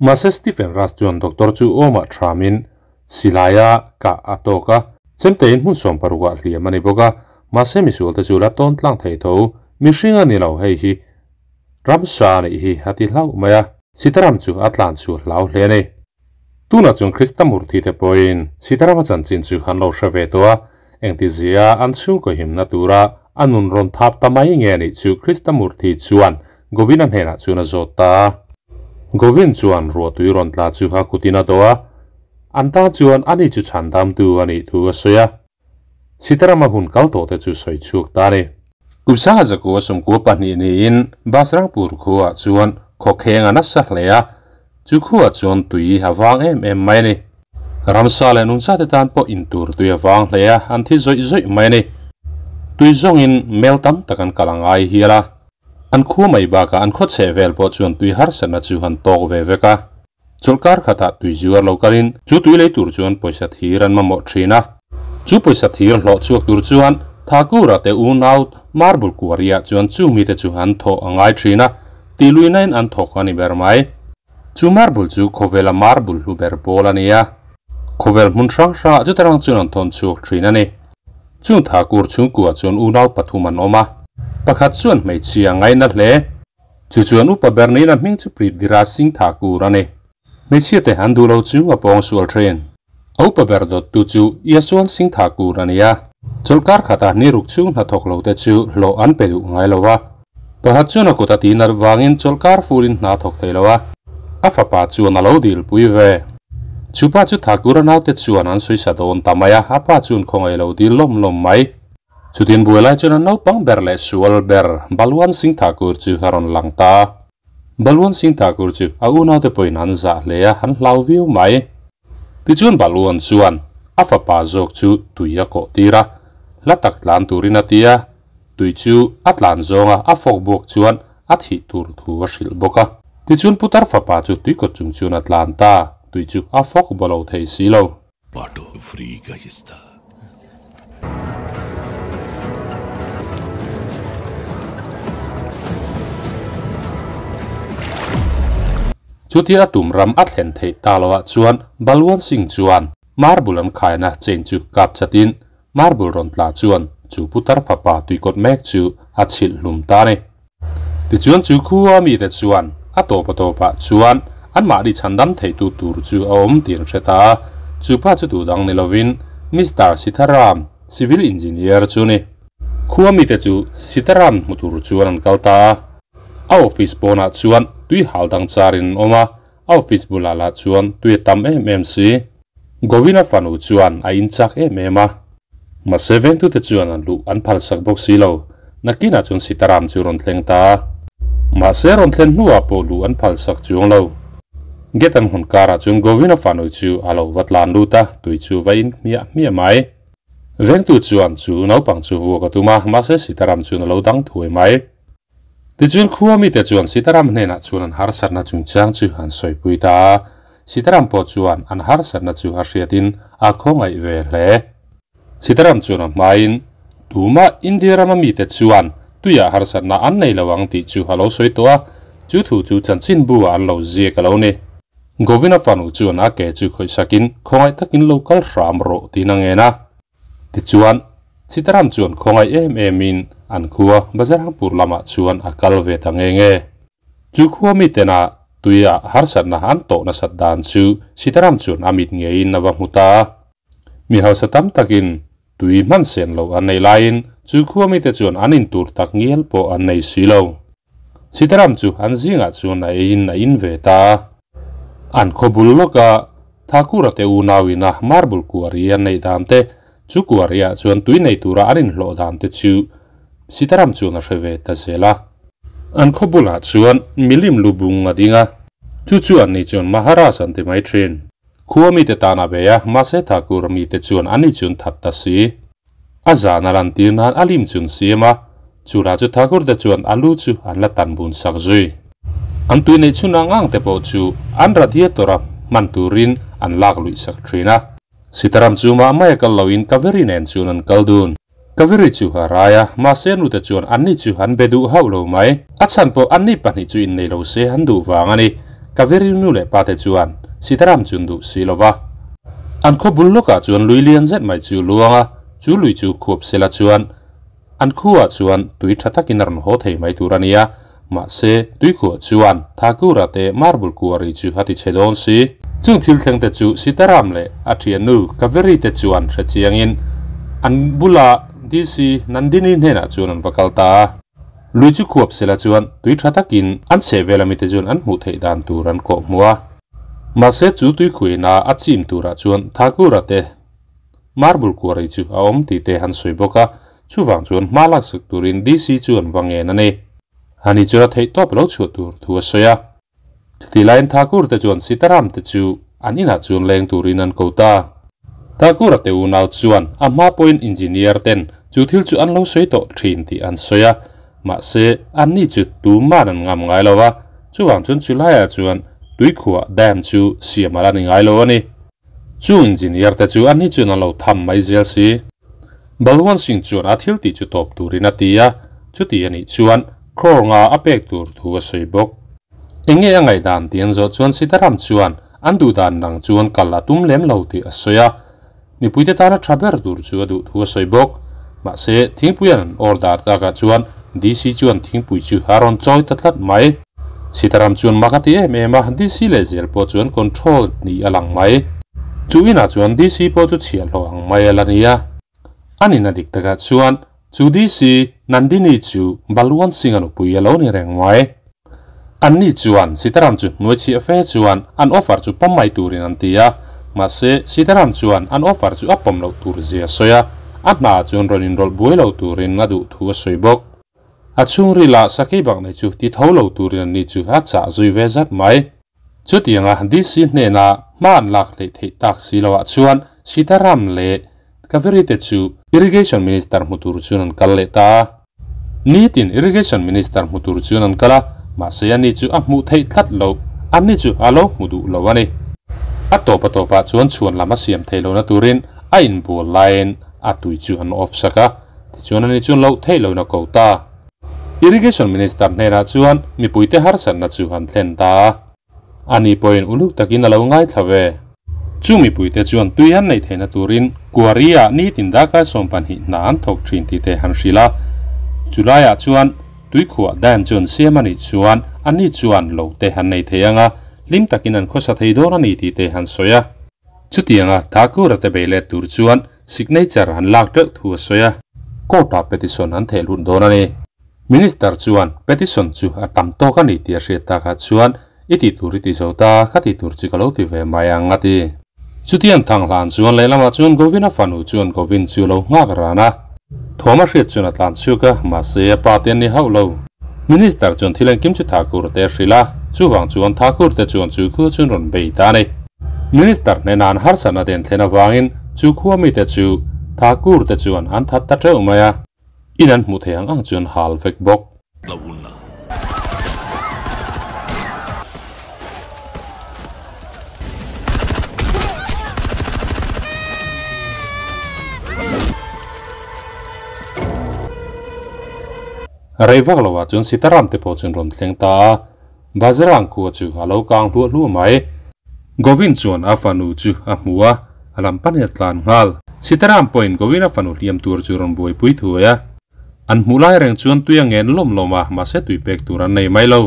Mahse Stephen Rush chuan doctor chu awmah thamin silaia kah a tawk a, chemtein hmun 16 ah hliam a ni bawk a, mahse misualte chu la tawn tlang thei tho, mihring a ni lo hei hi ramsa a nih hi a ti hlauh mai a, Sitaram chu a tlan chu hlau hle a ni. Tunah chuan Krishnamurthy te pawhin Sitarama chanchin chu an lo hre ve tawh a, engtizia an chhungkaw himna tura a nun rawn thap ta mai nge anih chu Krishnamurthy chuan Govin-a hnenah chuan a zawt ta a. Govin chuan ruahtui rawn tla chu a kutin a dawh a, an tan chuan ani chu chhandamtu a nih thu a sawi a. Sitarama hun kal tawh te chu sawi chhuak ta a ni. Kum sangha zakua 12 niin Basrangpur khuaah chuan khawkheng a nasa hle a, chu khuaah chuan tui a vang em em mai a ni. Ramsa leh nunchate tan pawh intur tui a vang hle a, an thi zawih zawih mai a ni. Tui zawngin mel tam tak an kal a ngai hial a. An khua mai bakah an khaw chheh vel pawh chuan tui harsatna chu han tawk ve vek a. Chawlhkar khatah tui zuar lo kalin chu tui lei tur chuan pawisa thir an mamawh thin a. Chu pawisa thir hlawh chhuak tur chuan Thakura te unau marble kuaria chuan chu mite chu an thawh a ngai thin a, tihluihnain an thawk a ni ber mai. Chu marble chu khawvela marble hlu ber pawl a ni a, khawvel hmun hrang hrangah chutarang chuan an thawn chhuak thin a ni. Chung Thakur chhungkua chuan unau pathum an awm a, pakhat chuan hmeichhia ngaina hle. Chu chuan upa ber niin a hming chu Prithviraj Singh Thakur a ni. Hmeichhia te an duh lo chu a pawng sual thin. A upa ber dawttu chu Yashwant Singh Thakur a ni a. Chawlhkar khatah ni ruk chhung hnathawk lo te chu hlawh an pe duh ngai lo a. Pakhat chuan a kut a tih nalh vangin chawlhkar furin hna a thawk thei lo a, a fapa chuan a lo dilpui ve. Chu pa chu Thakur a naute chuan an sawi sa dawn ta mai a, a pa chuan khawngaih lo dil lawm lawm mai. Chutin buai lai chuan a naupang ber leh sual ber Balwant Singh Thakur chu a rawn lang ta. Balwan Singh Thakur chu a unaute pawhin an zah hle a, an hlau viau mai. Tichuan Balwan chuan a fapa zawk chu tui a kawh tir a, hla tak tlan turin a ti a, tui chu a tlan zawnga a fawk buak chuan a thih tur thu a hrilh bawk a. Tichuan putar fapa chu tui kawt chung chuan a tlan ta, tui chu a fawk baw lo thei si lo. Auto free ga ista. Chutia a tum ram a thlen theih ta lo ah chuan Balwan Singh chuan marble an khaina chain chu kap chatin marble rawn tla chuan chu putar fapa tuikawt mek chu a chhilh hlum ta a ni. Tichuan chu khua mite chuan a tawp a tawpah chuan anmahni chhandam theitu tur chu a awm tih an hre ta a, chu pa chu duh dang ni lovin Mister Sitaram, civil engineer chu ni. Khua mite chu Sitaram hmu tur chuan an kal ta a, a office pawnah chuan tui hal dang charin an awm a, a office bulah lah chuan tui a tam em em si. Govina fanu chuan a inchak em em a. Mahse vengtute chuan an luh an phalsak bawk si lo. Nakinah chuan Sitaram chu rawn thleng ta a. Mahse rawn thlen hnuah pawh luh an phalsak chuang lo. Gate an hawn karah chuan Govina fanu chu a lo va tlan lut a, tui chu va in hmiah hmiah mai. Vengtu chuan chu naupang chu vuak a tum a, mahse Sitaram chuan a lo dang thuai mai. Tichuan khua mite chuan Sitaram hnenah chuan an harsatna chungchang chu an sawipui ta a, Sitaram pawh chuan an harsatna chu a hriatin a khawngaih ve hle. Sitaram chuan a hmain, Tumah India rama mite chuan tuiah harsatna an nei lo ang tih chu a lo sawi tawh a, chu thu chu chanchinbu ah an lo ziak a lo ni. Govina fanu chuan a ke chu khawihsakin khawngaih takin lo kal hram rawh tiin a ngen a. Tichuan, Sitaram chuan khawngaih em emin an khua Bajrangpur lamah chuan a kal ve ta nge nge. Chu khua mitena tuia harsatna an tawh nasat dan chu Sitaram chuan a mit ngeiin a va hmu ta a. Mi hausa tam takin tui hman sen loh an nei laiin chu khua mite chuan an intur tak ngial pawh an nei si lo. Sitaram chu an zingah chuan a eiin a in ve ta a. An khaw bul lawka Thakura te unauin a marble kuari an neih dan te, chu kuariah chuan tui nei tura an inhlawh dan te chu Sitaram chuan a hre ve ta zel a. An khaw bulah chuan milim lu bung a ding a, chu chu an ni chuan Maharaj an ti mai thin. Khua mite tan a bei a, mahse Thakur mite chuan an ni chuan that ta si. A zan a lan tir nan a lim chun siam a, chu lah chu Thakur te chuan a lu chu an la tan bun sak zui. An tui neih chhun ang ang te pawh chu an radiator a hman turin an lak luih sak thin a. Sitaram chu mah mai a kal loin Kaveri nen chuan an kal dun. Kaveri chu a rai a, mahse nute chuan anni chu an be duh hauh lo mai. A chhan pawh anni pahnih chu innei lo se an duh vang a ni. Kaveri nu leh pa te chuan Sitaram chu an duh si lo va. An khaw bul lawkah chuan lui lian zet mai chu luang a, chu lui chu khuap sela chuan an khuaah chuan tui tha takin a rawn haw thei mai tur a ni a, mahse tui khuah chuan Thakura te marble kuari chu a ti chhe dawn si. Chung thil thleng te chu Sitaram leh a thiannu Kaveri te chuan hre chiangin an bula DC Nandini hnenah chuan an va kal ta a. Lui chu khuap sela chuan tui tha takin an chheh vel ami te chuan an hmuh theih dan tur an kawh hmu a. Mahse chu tuikhuina a chim turah chuan Thakura te marble kuari chu a awm tih te han sawi bawk a, chuvang chuan hma laksak turin DC chu an va ngen a ni. Ani chuan a theih tawp lo chhuah tur thu a sawi a. Chutih laiin Thakur te chuan Sitaram te chu an inah chuan leng turin an ko ta. Thakura te unau chuan a hma pawhin engineer ten Chu thil chu an lo sawi tawh thin tih an sawi a, mahse anni chu tuman an ngam ngai lo a, chuvang chuan chulaiah chuan tuikhuah dam chu siam a la ni ngai lo a ni. Chu engineer te chu anni chuan an lo tham mai zel si. Balwant Singh chuan a thil tih chu tawp turin a ti a, chuti a nih chuan crore nga a pek tur thu a sawi bawk. Enge a ngaihdan tih an zawh chuan Sitaram chuan an duhdan dang chuan kal a tum lem lo tih a sawi a, mipuite tana tha ber tur chu a duh thu a sawi bawk. Mahse, thingpuian an order takah chuan DC chuan thingpui chu a rawn chawi ta tlat mai. Sitaram chuan mak a ti em em a, DC leh zel pawh chu an control ni a lang mai. Chu inah chuan DC pawh chu chhiahhlawh ang mai a la ni a. An in a dik takah chuan chu DC Nandini chu Balwant Singh a nupui a lo ni reng mai. Anni chuan Sitaram chu hnuai chhiah fe chuan an offer chu pawm mai turin an ti a, mahse Sitaram chuan an offer chu a pawm loh tur zia a sawi a, a hna chuan rawn inrawlh buai lo turin a duh thu a sawi bawk. A chhungril ah sakei bak nei chu ti tho lo turin anni chu a chah zui ve zat mai. Chutianga DC hnena hma an lak hleih theih tak si loah chuan Sitaram leh Kaveri te chu Irrigation Minister hmu tur chuan an kal leh ta a. Nitin Irrigation Minister hmu tur chuan an kal a, mahse ani chu a hmuh theih tlat loh, ani chu a lo hmu duh lo a ni. A tawp a tawpah chuan chhuan lam a siam theih lohna turin a inbual laiin a tui chu an off sak a, tichuan ani chuan loh theih lohna ko ta. Irrigation Minister hnenah chuan mipuite harsatna chu an thlen ta a. Ani pawhin uluk takin a lo ngaithla ve. Chu mipuite chuan tui an neih theihna turin Quarry-ah nitin darkar 22 hna an thawk thin tih te han hrilh a. Chulaiah chuan tuikhuah dam chu an siam a nih chuan anni chuan lo te han nei thei ang a, hlim takin an khawsa thei dawn a ni tih te han sawi a. Chutianga Thakur-a te bei let tur chuan signature an lak teuh thu a sawi a. Court-ah petition an theh lut dawn a ni. Minister chuan petition chu a tam tawk a ni tih a hriat takah chuan i tih tur i ti zo ta, ka tih tur chu ka lo ti ve mai ang a ti. Chutiang thang hlan chuan lehlamah chuan Govin-a fanu chuan Govin chu a lo nghak ran a. Thawm a hriat chuan a tlan chhuak a, mahse a pa te an ni hauh lo. Minister chuan thil engkim chu Thakur te a hrilh a, chuvang chuan Thakur te chuan chu khua chuan rawn bei ta a ni. Minister hnena an harsatna te an thlen avangin chu khua mite chu Thakur te chuan an that ta teuh mai a. In an hmuh theih ang ang chuan hal vek bawk. Rei vak lo ah chuan Sitaram te pawh chuan rawn thleng ta a, Bajrang khua chu a lo kang hluah hluah mai. Govin chuan a fanu chu a hmu a, a lam panin a tlan nghal. Sitaram pawhin Govin a fanu hliam tur chu rawn buaipui thuai a. An hmuh lai reng chuan tui a ngen lawm lawm a, mahse tui pek tur an nei mai lo.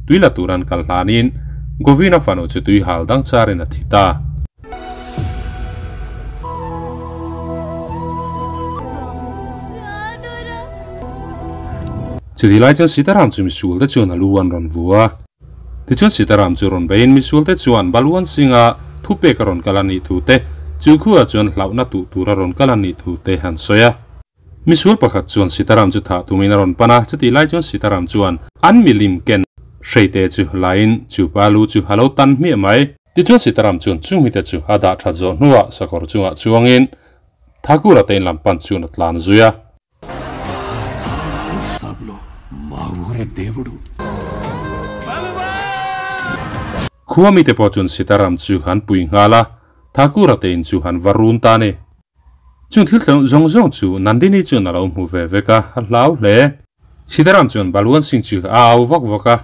Tui la tur an kal hlanin Govin a fanu chu tui hal dang charin a thi ta. Chutih lai chuan Sitaram chu misual te chuan a lu an rawn vu a. Tichuan Sitaram chu rawn beiin misual te chuan Balwan Singh-a thupek a rawn kal a nih thu te, chu khuah chuan hlauhna tuh tur a rawn kal a nih thu te han sawi a. Misual pakhat chuan Sitaram chu thah tumin a rawn pan a, chutih lai chuan Sitaram chuan an milim ken hreite chu lain chu pa lu chu a lo tan hmiah mai. Tichuan Sitaram chuan chungmite chu a dah that zawh hnuah sakawr chungah chuangin Thakura te in lam pan chuan a tlan zui a. Khua mite pawh chuan Sitaram chu han pui nghal a, Thakura te in chu han va run ta a ni. Chung thil thleng zawng zawng chu Nandini chuan a lo hmu ve vek a, a hlau hle. Sitaram chuan Balwan Singh chu a au vak vak a.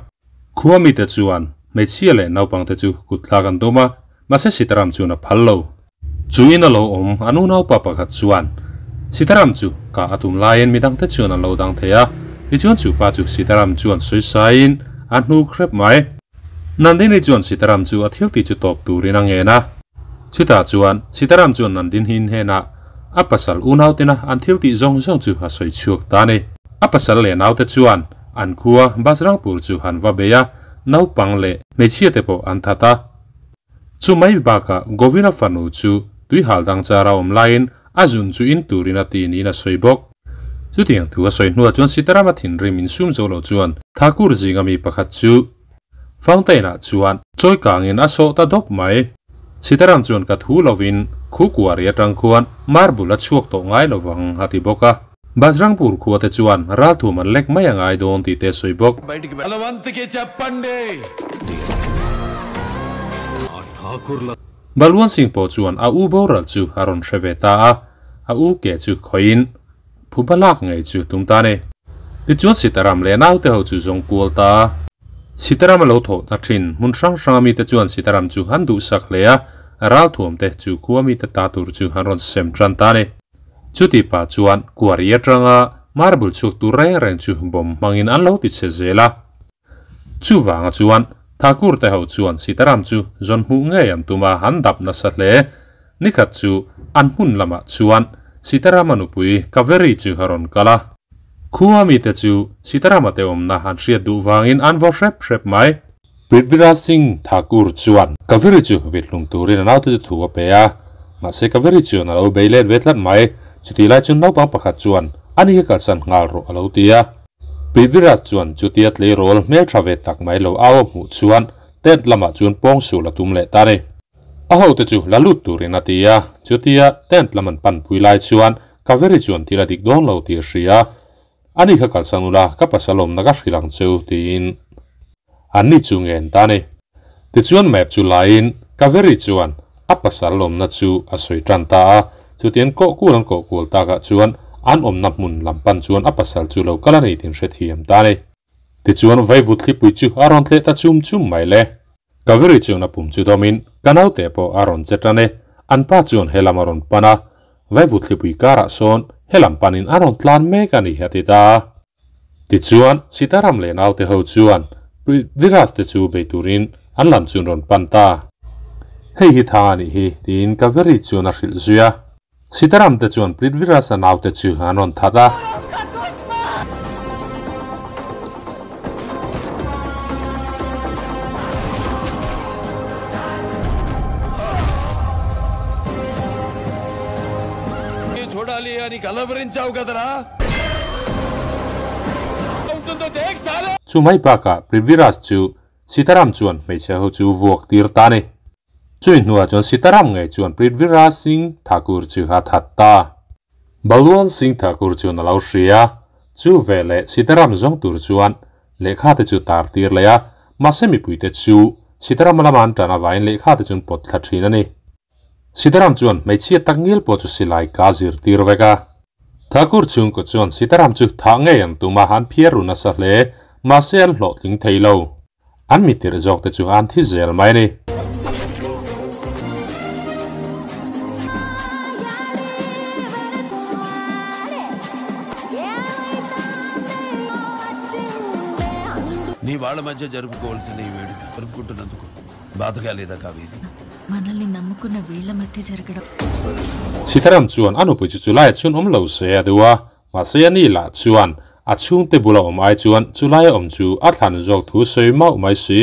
Khua mite chuan hmeichhia leh naupangte chu kut thlak an tum a, mahse Sitaram chuan a phal lo. Chu in a lo awm, an unaupa pakhat chuan Sitaram chu kah a tum laiin midangte chuan an lo dang thei a, tichuan chu pa chu Sitaram chuan sawisaiin a hnuk hrep mai. Nandini chuan Sitaram chu a thil tih chu tawp turin a ngen a. Chutah chuan Sitaram chuan Nandini hnenah a pasal unautena an thil tih zawng zawng chu a sawi chhuak ta a ni. A pasal leh naute chuan an khua Bajrangpur chu han va bei a, naupang leh hmeichhia te pawh an that a. Chu mai bakah Govina fanu chu tuihal dang chara awm laiin a zun chu in turin a ti niin a sawi bawk. Chutiang thu a sawi hnuah chuan Sitarama thinrim insum zo lo chuan Thakur zinga mi pakhat chu fountain-ah chuan chawi kangin a sawh ta dawp mai. Sitaram chuan ka thu lovin khu kuari atang khuan marble a chhuak tawh ngai lovang a ti bawk a. Bajrangpur khua te chuan ralthuam an lek mai a ngai dawn tih te a sawi bawk. Balwan Singh pawh chuan a u boral chu a rawn hre ve ta a, a u ke chu khawihin phuba lak ngei chu tum ta a ni. Tichuan Sitaram leh naute ho chu zawng kual ta a. Sitaram a lo thawh ta thin. Hmun hrang hranga mite chuan Sitaram chu an duhsak hle a, ralthuam te chu khua mite ta tur chu an rawn sem tan ta a ni. Chuti pah chuan quarry atanga marble chhuak tur reng reng chu bomb hmangin an lo ti chhe zel a. Chuvanga chuan Thakur te ho chuan Sitaram chu zawn hmuh ngei an tum a, an dap nasa hle. Nikhat chu an hmun lamah chuan Sitarama nupui Kaveri chu a rawn kal a. Khua mite chu Sitarama te awmna an hriat duh vangin an vaw hrep hrep mai. Prithviraj Singh Thakur chuan Kaveri chu vithlum turin a naute chu thu a pe a, mahse Kaveri chuan a lo bei let ve tlat mai. Chutih lai chuan naupang pakhat chuan a ni hi kalsan nghal rawh a lo ti a. Prithviraj chuan chutia tleirawl hmeltha ve tak mai lo au a hmuh chuan tent lamah chuan pawng sul a tum leh ta a ni. A hote chu la lut turin a ti a, chutia tent lam an panpui lai chuan Kaveri chuan thil a dik dawn lo tih a hria a, Ani kha kalsan ula, ka pasal awmna ka hrilh ang cheu, tiin anni chu ngen ta a ni. Tichuan map chu laiin Kaveri chuan a pasal awmna chu a sawi tan ta a, chutiang kawh kual an kawh kual takah chuan an awmna hmun lam pan chuan a pasal chu lo kal a ni tih an hrethiam ta a ni. Tichuan vaivut thlipui chu a rawn tleh ta chum chum mai le. Kaveri chuan a pum chu dawmin ka naute pawh a rawn che tan e, an pa chuan helam a rawn pan a, vaivut thlipui karah sawn helam panin a rawn tlan mek a ni a ti ta a. Tichuan Sitaram leh naute ho chuan Prithviraj te chu bei turin an lam chu an rawn pan ta. Hei hi thang a nih hi tiin Kaveri chuan a hrilh zui a. Sitaram te chuan Prithviraj a naute chu an rawn that a. Chu mai bakah Prithviraj chu Sitaram chuan hmeichhe ho chu vuak tir ta a ni. Chui hnuah chuan Sitaram ngei chuan Prithviraj Singh Thakur chu a that ta. Balwan Singh Thakur chuan a lo hria. Chu veleh Sitaram zawng tur chuan lehkha te chu tar tir leh a, mahse mipuite chu Sitaram lama an tan avangin lehkha te chu an pawt thla thin a ni. Sitaram chuan hmeichhia tak ngil pawh chu silai ka zirtir vek a. Thakur chhungkaw chuan Sitaram chu thah ngei an tum a, an phiar ru nasa hle, mahse an hlawhtling thei lo. An mitirh zawk te chu an thi zel mai a ni. Sitaram chuan a nupui chu chulaiah chuan awm lo se a duh a, mahse a ni lah chuan a chhungte bula awm ai chuan chulaia awm chu a thlan zawk thu sawi mauh mai si.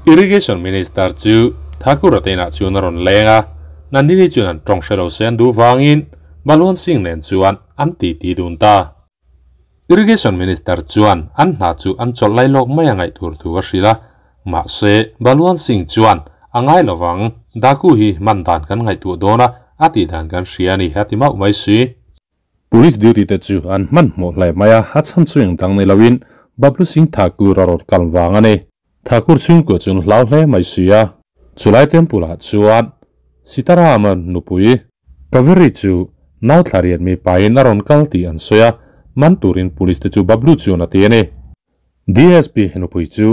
Irrigation Minister chu Thakur-a te inah chuan a rawn leng a, Nandini chuan an tawng hre lo se an duh vangin Balwan Singh nen chuan an titi dun ta. Irrigation Minister chuan an hna chu an chawlh lai lawk mai a ngaih tur thu a hrilh a, mahse Balwan Singh chuan a ngai lovang, Daku hi hman dan kan ngaihtuah dawn a, a tih dan kan hria a ni a ti mauh mai si. Police duty te chu an hmanhmawh hle mai a, a chhan chu eng dang ni loin Bablu Singh Thakur a rawn kal vang a ni. Thakur chhungkua chu an hlau hle mai si a. Chulai temple ah chuan Sitaram-a nupui Kaveri chu nau thla riat mi pain a rawn kal tih an sawi a, man turin police te chu Bablu chuan a ti a ni. DSP nupui chu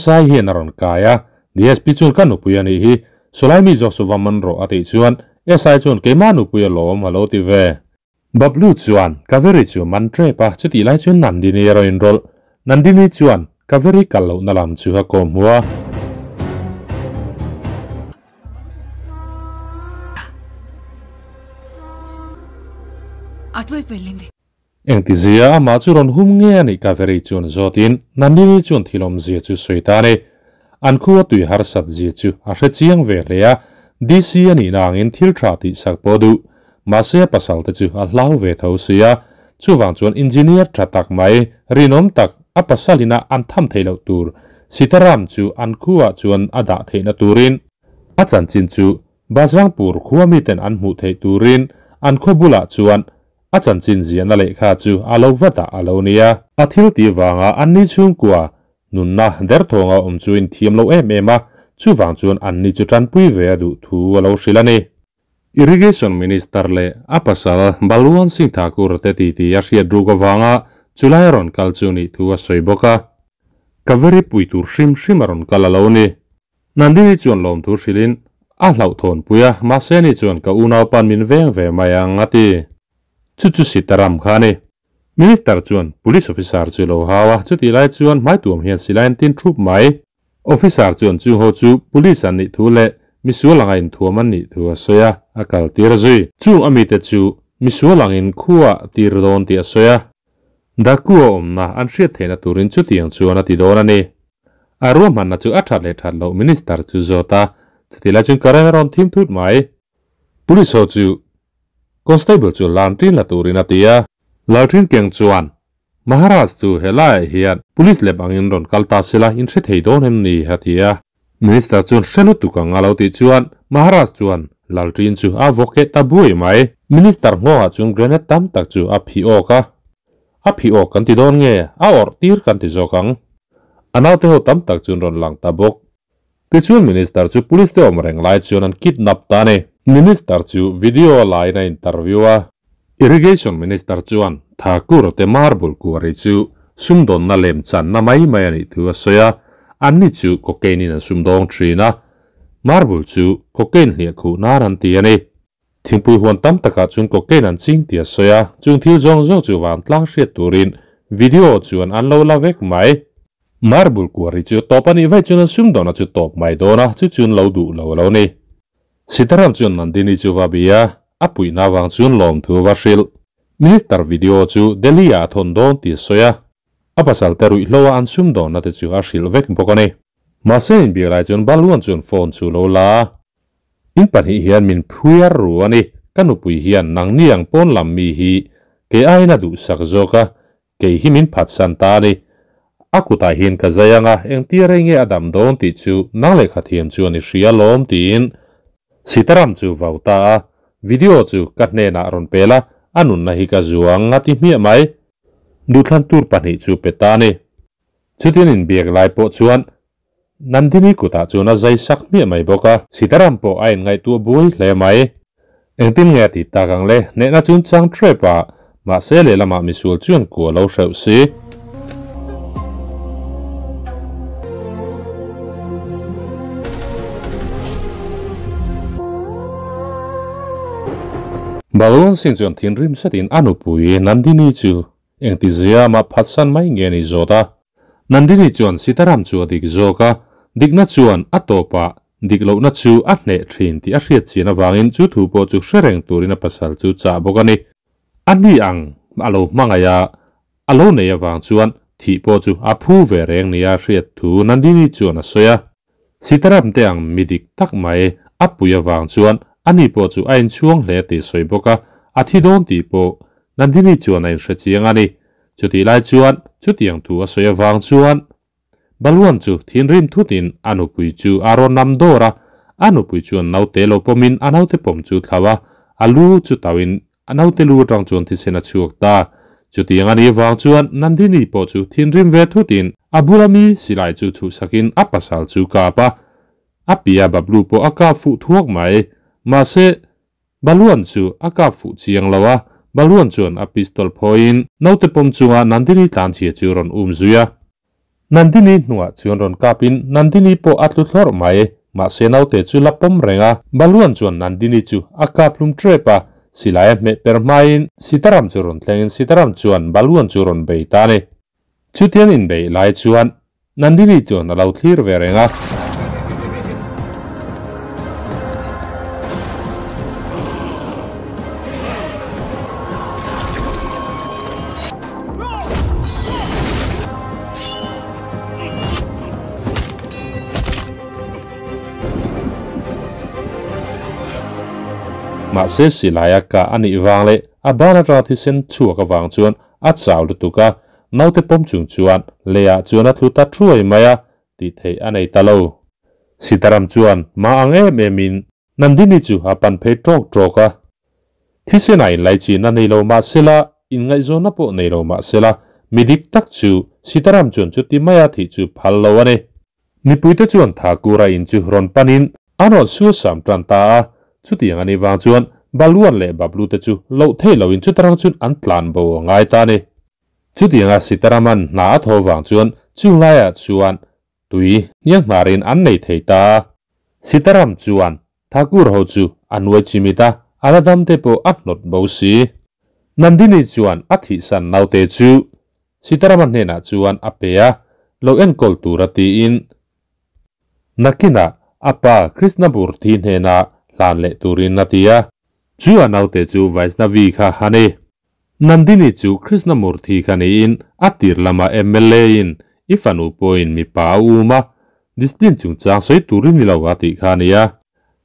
SI hian a rawn kai a, DSP chuan ka nupui a nih hi, sawlai mi zawk chu va man rawh a tih chuan SI chuan keimah nupui alawm a lo ti ve. Bablu chuan Kaveri chu man tep a, chutih lai chuan Nandini a rawn inrawlh. Nandini chuan Kaveri kal lohna lam chu a kawm hmu a. Engtizia amah chu rawn hum nge a nih Kaveri chuan zawtin Nandini chuan thil awmzia chu sawi ta a ni. An khua tui harsat zia chu a hre chiang ve hle a, DC a nihna angin thil tha tih sak pawh duh. Mahse a pasal te chu a hlau ve tho si a, chuvang chuan engineer tha tak mai, rinawm tak, a pasalina an tham theih loh tur Sitaram chu an khuaah chuan a dah theihna turin, a chanchin chu Bajrangpur khua miten an hmuh theih turin an khaw bulah chuan A chanchin ziahna lehkha chu a lo va dah a lo nia. A thil tih vanga anni chhungkua nunna derthawnga awm chu inthiam lo em em a, chuvang chuan anni chu tanpui ve a duh thu a lo hrilh a ni. Irrigation Minister leh a pasal Balwant Singh Thakur te titi a hriat ruk avanga chulai a rawn kal chu nih thu a sawi bawk a. Kaveri pui tur hrim hrim a rawn kal a lo ni. Nandini chuan lawmthu hrilhin a hlauhthawnpui a, mahse ni chuan ka unaupa'n min veng ve mai ang a ti. Chu chu Sitaram kha a ni. Minister chuan Police Officer chu lo hau a, chutih lai chuan hmaituam hian silai an tin thup mai. Officer chuan chung ho chu Police an nih thu leh misual anga inthuam an nih thu a sawi a, a kal tir zui. Chung a mite chu misual angin khuaah tir dawn tih a sawi a. Daku a awmna an hriat theihna turin chutiang chuan a ti dawn a ni. A ruahmanna chu a that leh that loh Minister chu zawt a, chutih lai chuan current a rawn thim thut mai. Police ho chu Constable chu Lalṭin la turin a ti a. Lalṭin keng chuan, Maharaj chu helaiah hian Police lem angin rawn kal ta sela in hre thei dawn em ni? a ti a. Minister chuan hre lutuk ang a lo tih chuan Maharaj chuan Lalṭin chu a vaw keh ta buai mai. Minister nghawngah chuan grenade tam tak chu a phih awk a. A phih awk kan ti dawn nge? A awrh tir kan ti zawk ang. A naute ho tam tak chuan rawn lang ta bawk. Tichuan Minister chu Police te awm reng lai chuan an kidnap ta a ni. Minister chu video laiin a interview a. Irrigation Minister chuan Thakur te marble quarry chu sumdawnna lem channa mai mai a nih thu a sawi a, anni chu cocaine in an sumdawng thin a, marble chu cocaine hliah khuh nan an ti a ni. Thingpui huan tam takah chuan cocaine an ching tih a sawi a, chung thil zawng zawng chu vantlang hriat turin video chuan an lo la vek mai. Marble quarry chu tawp a nih vaih chuan an sumdawna chu tawp mai dawn a, chu chuan lo duh lo a lo ni. Sitaram chuan Nandini chu va bia, a puihna avang chuan lawmthu a va hrilh. Minister video chu Delhi ah a thawn dawn tih a sawi a, a pasal te ruihhlo a an sumdawnna te chu a hrilh vek bawk a ni. Mahse inbiak lai chuan Balwan chuan phone chu lo la a, In pahnih hian min phuiar ru a ni, ka nupui hian nangni ang pawn lam mi hi kei aiin a duhsak zawk a, Kei hi min phatsan ta a ni. A kutah hian ka zai ang a, engtia rei nge a dam dawn tih chu nang lehkha thiam chuan i hria alawm tiin Sitaram chu vau ta a. Video chu ka hnenah rawn pel a, a nunna hi ka zuang a ti hmiah mai. Duhthlan tur pahnih chu pe ta a ni. Chutin inbiak lai pawh chuan Nandini kutah chuan a zai sak hmiah mai bawk a. Sitaram pawh a inngaihtuah buai hle mai. Engtin nge a tih tak ang le? Hnehna chuan chang trep a, mahse lehlamah misual chuan kua lo hreuh si. Balwant Singh chuan thinrim zetin a nupui Nandini chu Engtizia amah phatsan mai nge ni zawt a? Nandini chuan Sitaram chu a dik zawk a, dikna chuan a tawpah dik lohna chu a hneh thin tih a hriat chian avangin chu thu pawh chu hre reng turin a pasal chu chah bawk a ni. A ni ang a lo hmangaih a, a lo nei avang chuan thih pawh chu a phu ve reng nia a hriat thu Nandini chuan a sawi a. Sitaram te ang mi dik tak mai a pui avang chuan ani pawh chu a inchhuang hle tih sawi bawk a, a thi dawn tih pawh Nandini chuan a inhre chiang a ni. Chutih lai chuan chutiang thu a sawi avang chuan Balwan chu thinrim thutin a nupui chu a rawn nam dawr a, a nupui chuan naute lo pawmin a naute pawm chu thlau a, a lu chu tauhin A naute lu atang chuan thisen a chhuak ta. Chutiang a nih vang chuan Nandini pawh chu thinrim ve thutin a bula mi silai chu chhuhsakin a pasal chu kap a. A pia Bablu pawh a kap fuh thuak mai. Mahse, Baluan chu a kap fuh chiang lo a. Baluan chuan a pistol phawiin naute pawm chunga Nandini tlanchhia chu rawn um zui a. Nandini hnungah chuan rawn kapin Nandini pawh a tlu thlawrh mai. Mahse naute chu la pawm reng a, Baluan chuan Nandini chu a kap hlum trep a, silai a hmeh per hmain Sitaram chu rawn thlengin Sitaram chuan Baluan chu rawn bei ta a ni. Chutiang inbeih lai chuan Nandini chuan a lo thlir ve reng a. Mahse silaia kah a nih vang leh a ban atanga thisen chhuak avang chuan a chau lutuk a, naute pawm chung chuan leiah chuan a tlu ta thuai mai a tih theih a nei ta lo. Sitaram chuan mah ang em emin Nandini chu a pan phei tawk tawk a. Thisenah inlaichin a nei lo mah sela, inngaihzawnna pawh nei lo mah sela, mi dik tak chu Sitaram chuan chuti maia thih chu phal lo a ni. Mipuite chuan Thakura in chu rawn panin an rawn suasam tan ta a, chutiang a nih vang chuan Baluan leh Bablu te chu loh theih loin chutarang chuan an tlan bo a ngai ta a ni. Chutianga Sitaraman hna a thaw vang chuan chung laiah chuan tui hniang hnarin an nei thei ta a. Sitaram chuan Thakur ho chu a nuai chimit a, a la dam te pawh a hnawt bo si. Nandini chuan a thihsan naute chu Sitarama hnenah chuan a pe a, lo enkawl tura tiin nakinah a pa Krishnamurthy hnena hlan leh turin a ti a. Chu a naute chu Vaishnavi kha a ni. Nandini chu Krishnamurthy kha niin a tir lama mla in i fanu pawhin mipa a um a, discipline chungchang sawi turin ni lo a tih kha a ni a.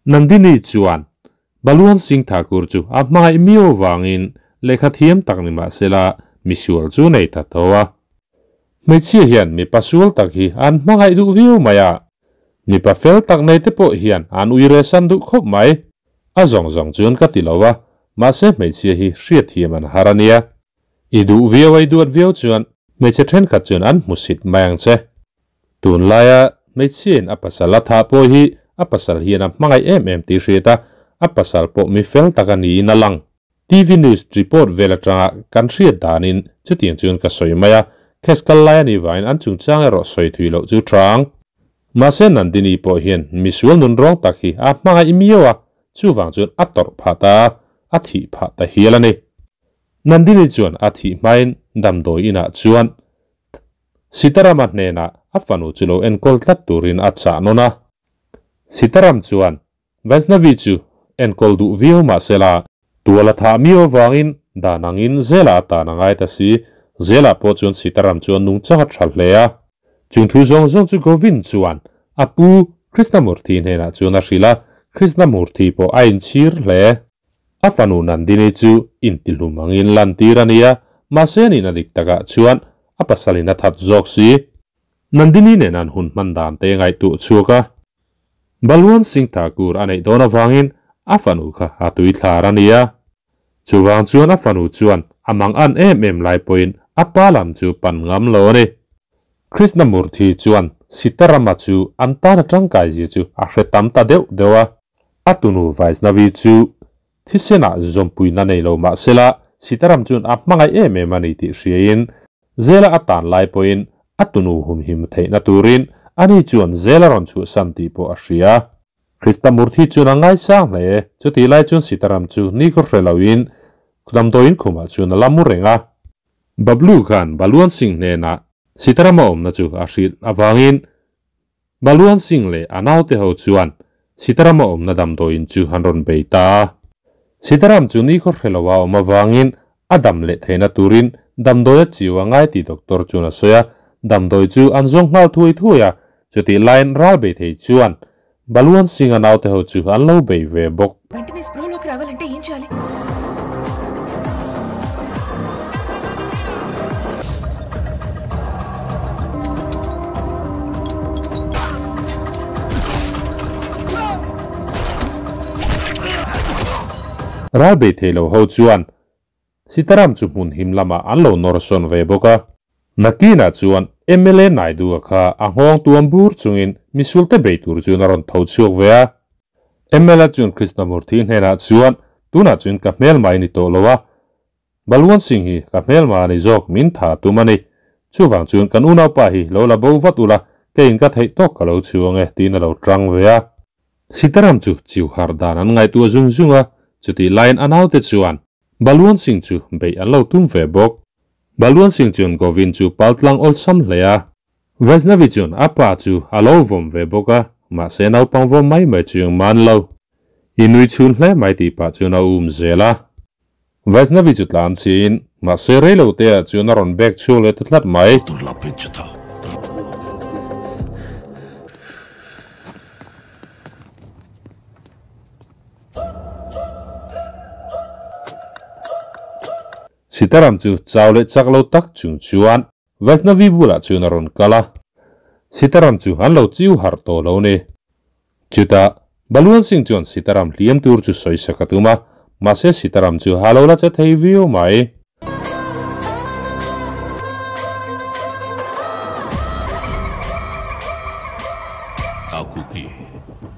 Nandini chuan Baluan Singh Thakur chu a hmangaih miau vangin lehkha thiam tak ni mah sela misual chu nei ta tho a. Hmeichhia hian mipa sual tak hi an hmangaih duh viau mai a, mipa fel tak nei te pawh hian an uiresan duh khawp mai. A zawng zawng chuan ka ti lo a, mahse hmeichhia hi hriatthiam an har a nia. I duh viau a i duat viau chuan hmeichhe thenkhat chuan an hmusit mai ang che. Tunlaia hmeichhiain a pasal a thah pawh hi a pasal hian a hmangaih em em tih hriat a, a pasal pawh mi fel tak a niin a lang. TV news report vel atanga kan hriat danin chutiang chuan ka sawi mai a, case kal lai a nih vangin an chungchang erawh sawi thui loh chu tha ang. Mahse Nandini pawh hian misual nun rawng tak hi a hmangaih miau a, chuvang chuan a tawrh phah ta a, a thih phah ta hial a ni. Nandini chuan a thih hmain damdawi inah chuan Sitarama hnenah a fanu chu lo enkawl tlat turin a chah nawn a. Sitaram chuan Vaishnavi chu enkawl duh viau mah sela, tual a thah miau avangin dan angin Zela a tan a ngai ta si. Zela pawh chuan Sitaram chu a nungchang a tha hle a. Chung thu zawng zawng chu Govind chuan a pu Krishnamurthy hnenah chuan a hrilh a, Krishnamurthy pawh a inchhir hle. A fanu Nandini chu intihlum angin lantir a ni a, mahse nihna dik takah chuan a pasalin a that zawk si. Nandini nen an hun hman dan te ngaihtuah chhuak a, Balwan Singh Thakur a neih dawn avangin a fanu kha a tui thlar a ni a. Chuvang chuan a fanu chuan a mang an em em lai pawhin a pa lam chu pan ngam lo a ni. Krishnamurthy chuan Sitarama chu an tan a tangkai zia chu a hre tam ta deuh deuh a. A tunu Vaishnavi chu thisenah zawmpuina nei lo mah sela Sitaram chuan a hmangaih em em a ni tih hriain Zela a tan lai pawhin a tunu humhim theihna turin ani chuan Zela rawn chhuahsan tih pawh a hria. Krishnamurthy chuan a ngaisang hle. Chutih lai chuan Sitaram chu nikhaw hre loin damdawiin khumah chuan a la mu reng a. Bablu khan Baluan Singh hnenah Sitarama awmna chu a hrilh avangin Baluan Singh leh a naute ho chuan Sitarama awmna damdawiin chu an rawn bei ta a. Sitaram chu nikhaw hre lo a awm avangin a dam leh theihna turin damdawi a chiu a ngai tih doctor chuan a sawi a. Damdawi chu an zawng nghal thuai thuai a, chutih laiin ral bei thei chuan Baluan Singh a naute ho chu an lo bei ve bawk. వెంటనే స్పృహలోకి రావాలంటే ఏం చేయాలి? Ral bei thei lo ho chuan Sitaram chu hmun him lamah an lo nawr sawn ve bawk a. Nakinah chuan mla Naidu-a kha a nghawng tuam bur chungin misulte bei tur chuan a rawn tho chhuak ve a. Mla chuan Krishnamurthy hnenah chuan, Tunah chuan ka hmelma i ni tawh lo a, Balwant Singh hi ka hmelma a ni zawk min tha tum a ni. Chuvang chuan kan unaupa hi lo la bo vat ula, keiin ka theih tawk ka lo chhuang e tiin a lo tang ve a. Sitaram chu chiu harh dan an ngaihtuah zung zung a, chutih laiin a naute chuan Balwant Singh chu beih an lo tum ve bawk. Balwant Singh chuan Govind chu pal tlang awlsam hle a. Vaishnavi chuan a pa chu a lo vawm ve bawk a, mahse naupang vawm mai mai chu eng man lo. I nui chhun hle mai tih pah chuan a um zel a. Vaishnavi chu tlan chhin, mahse reilo te ah chuan a rawn bek chhuak leh ta tlat mai. Sitaram chu chau leh chak lo tak chung chuan Vaishnavi bulah chuan a rawn kal a, Sitaram chu an lo chiu harh tawh lo ni. Chutah Balwant Singh chuan Sitaram hliam tur chu sawi sak a tum a, Mahse Sitaram chu a lo la che thei viau mai.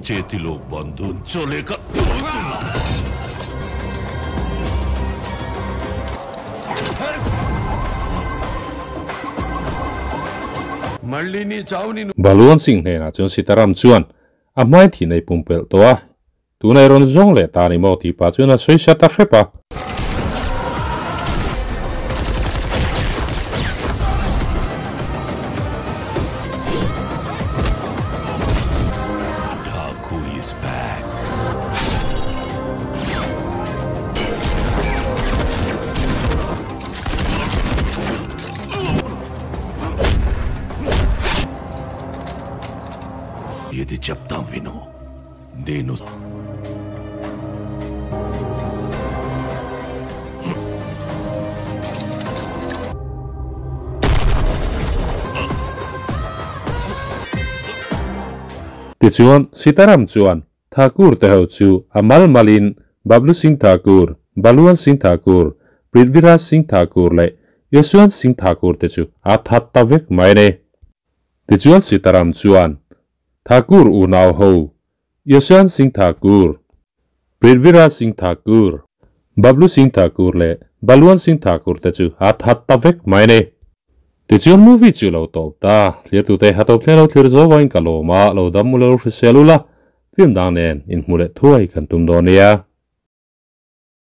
చేతిలో బంధించలేక మళ్ళీ నీ చావు నేను Balwant Singh hnenah chuan Sitaram chuan a hmai thi nei pumpelh tawh a, tunah rawn zawng leh ta ni maw tih pah chuan a sawi sa ta hrep a. Thakur is back. ఇది చెప్తాం విను నేను Tichuan Sitaram chuan Thakur te ho chu a mal malin Bablu Singh Thakur, Balwant Singh Thakur, Prithviraj Singh Thakur leh Yashwant Singh Thakur te chu a that ta vek mai a ni. Tichuan Sitaram chuan Thakur unau ho Yashwant Singh Thakur, Prithviraj Singh Thakur, Bablu Singh Thakur leh Balwant Singh Thakur te chu a that ta vek mai a ni. Tichuan movie chu lo tawp ta, thliatute ha tawp thlen lo thlir zo vain ka lawm a, lo dam mu lo hrisel ula, film dang nen inhmu leh thuai kan tum dawn nia.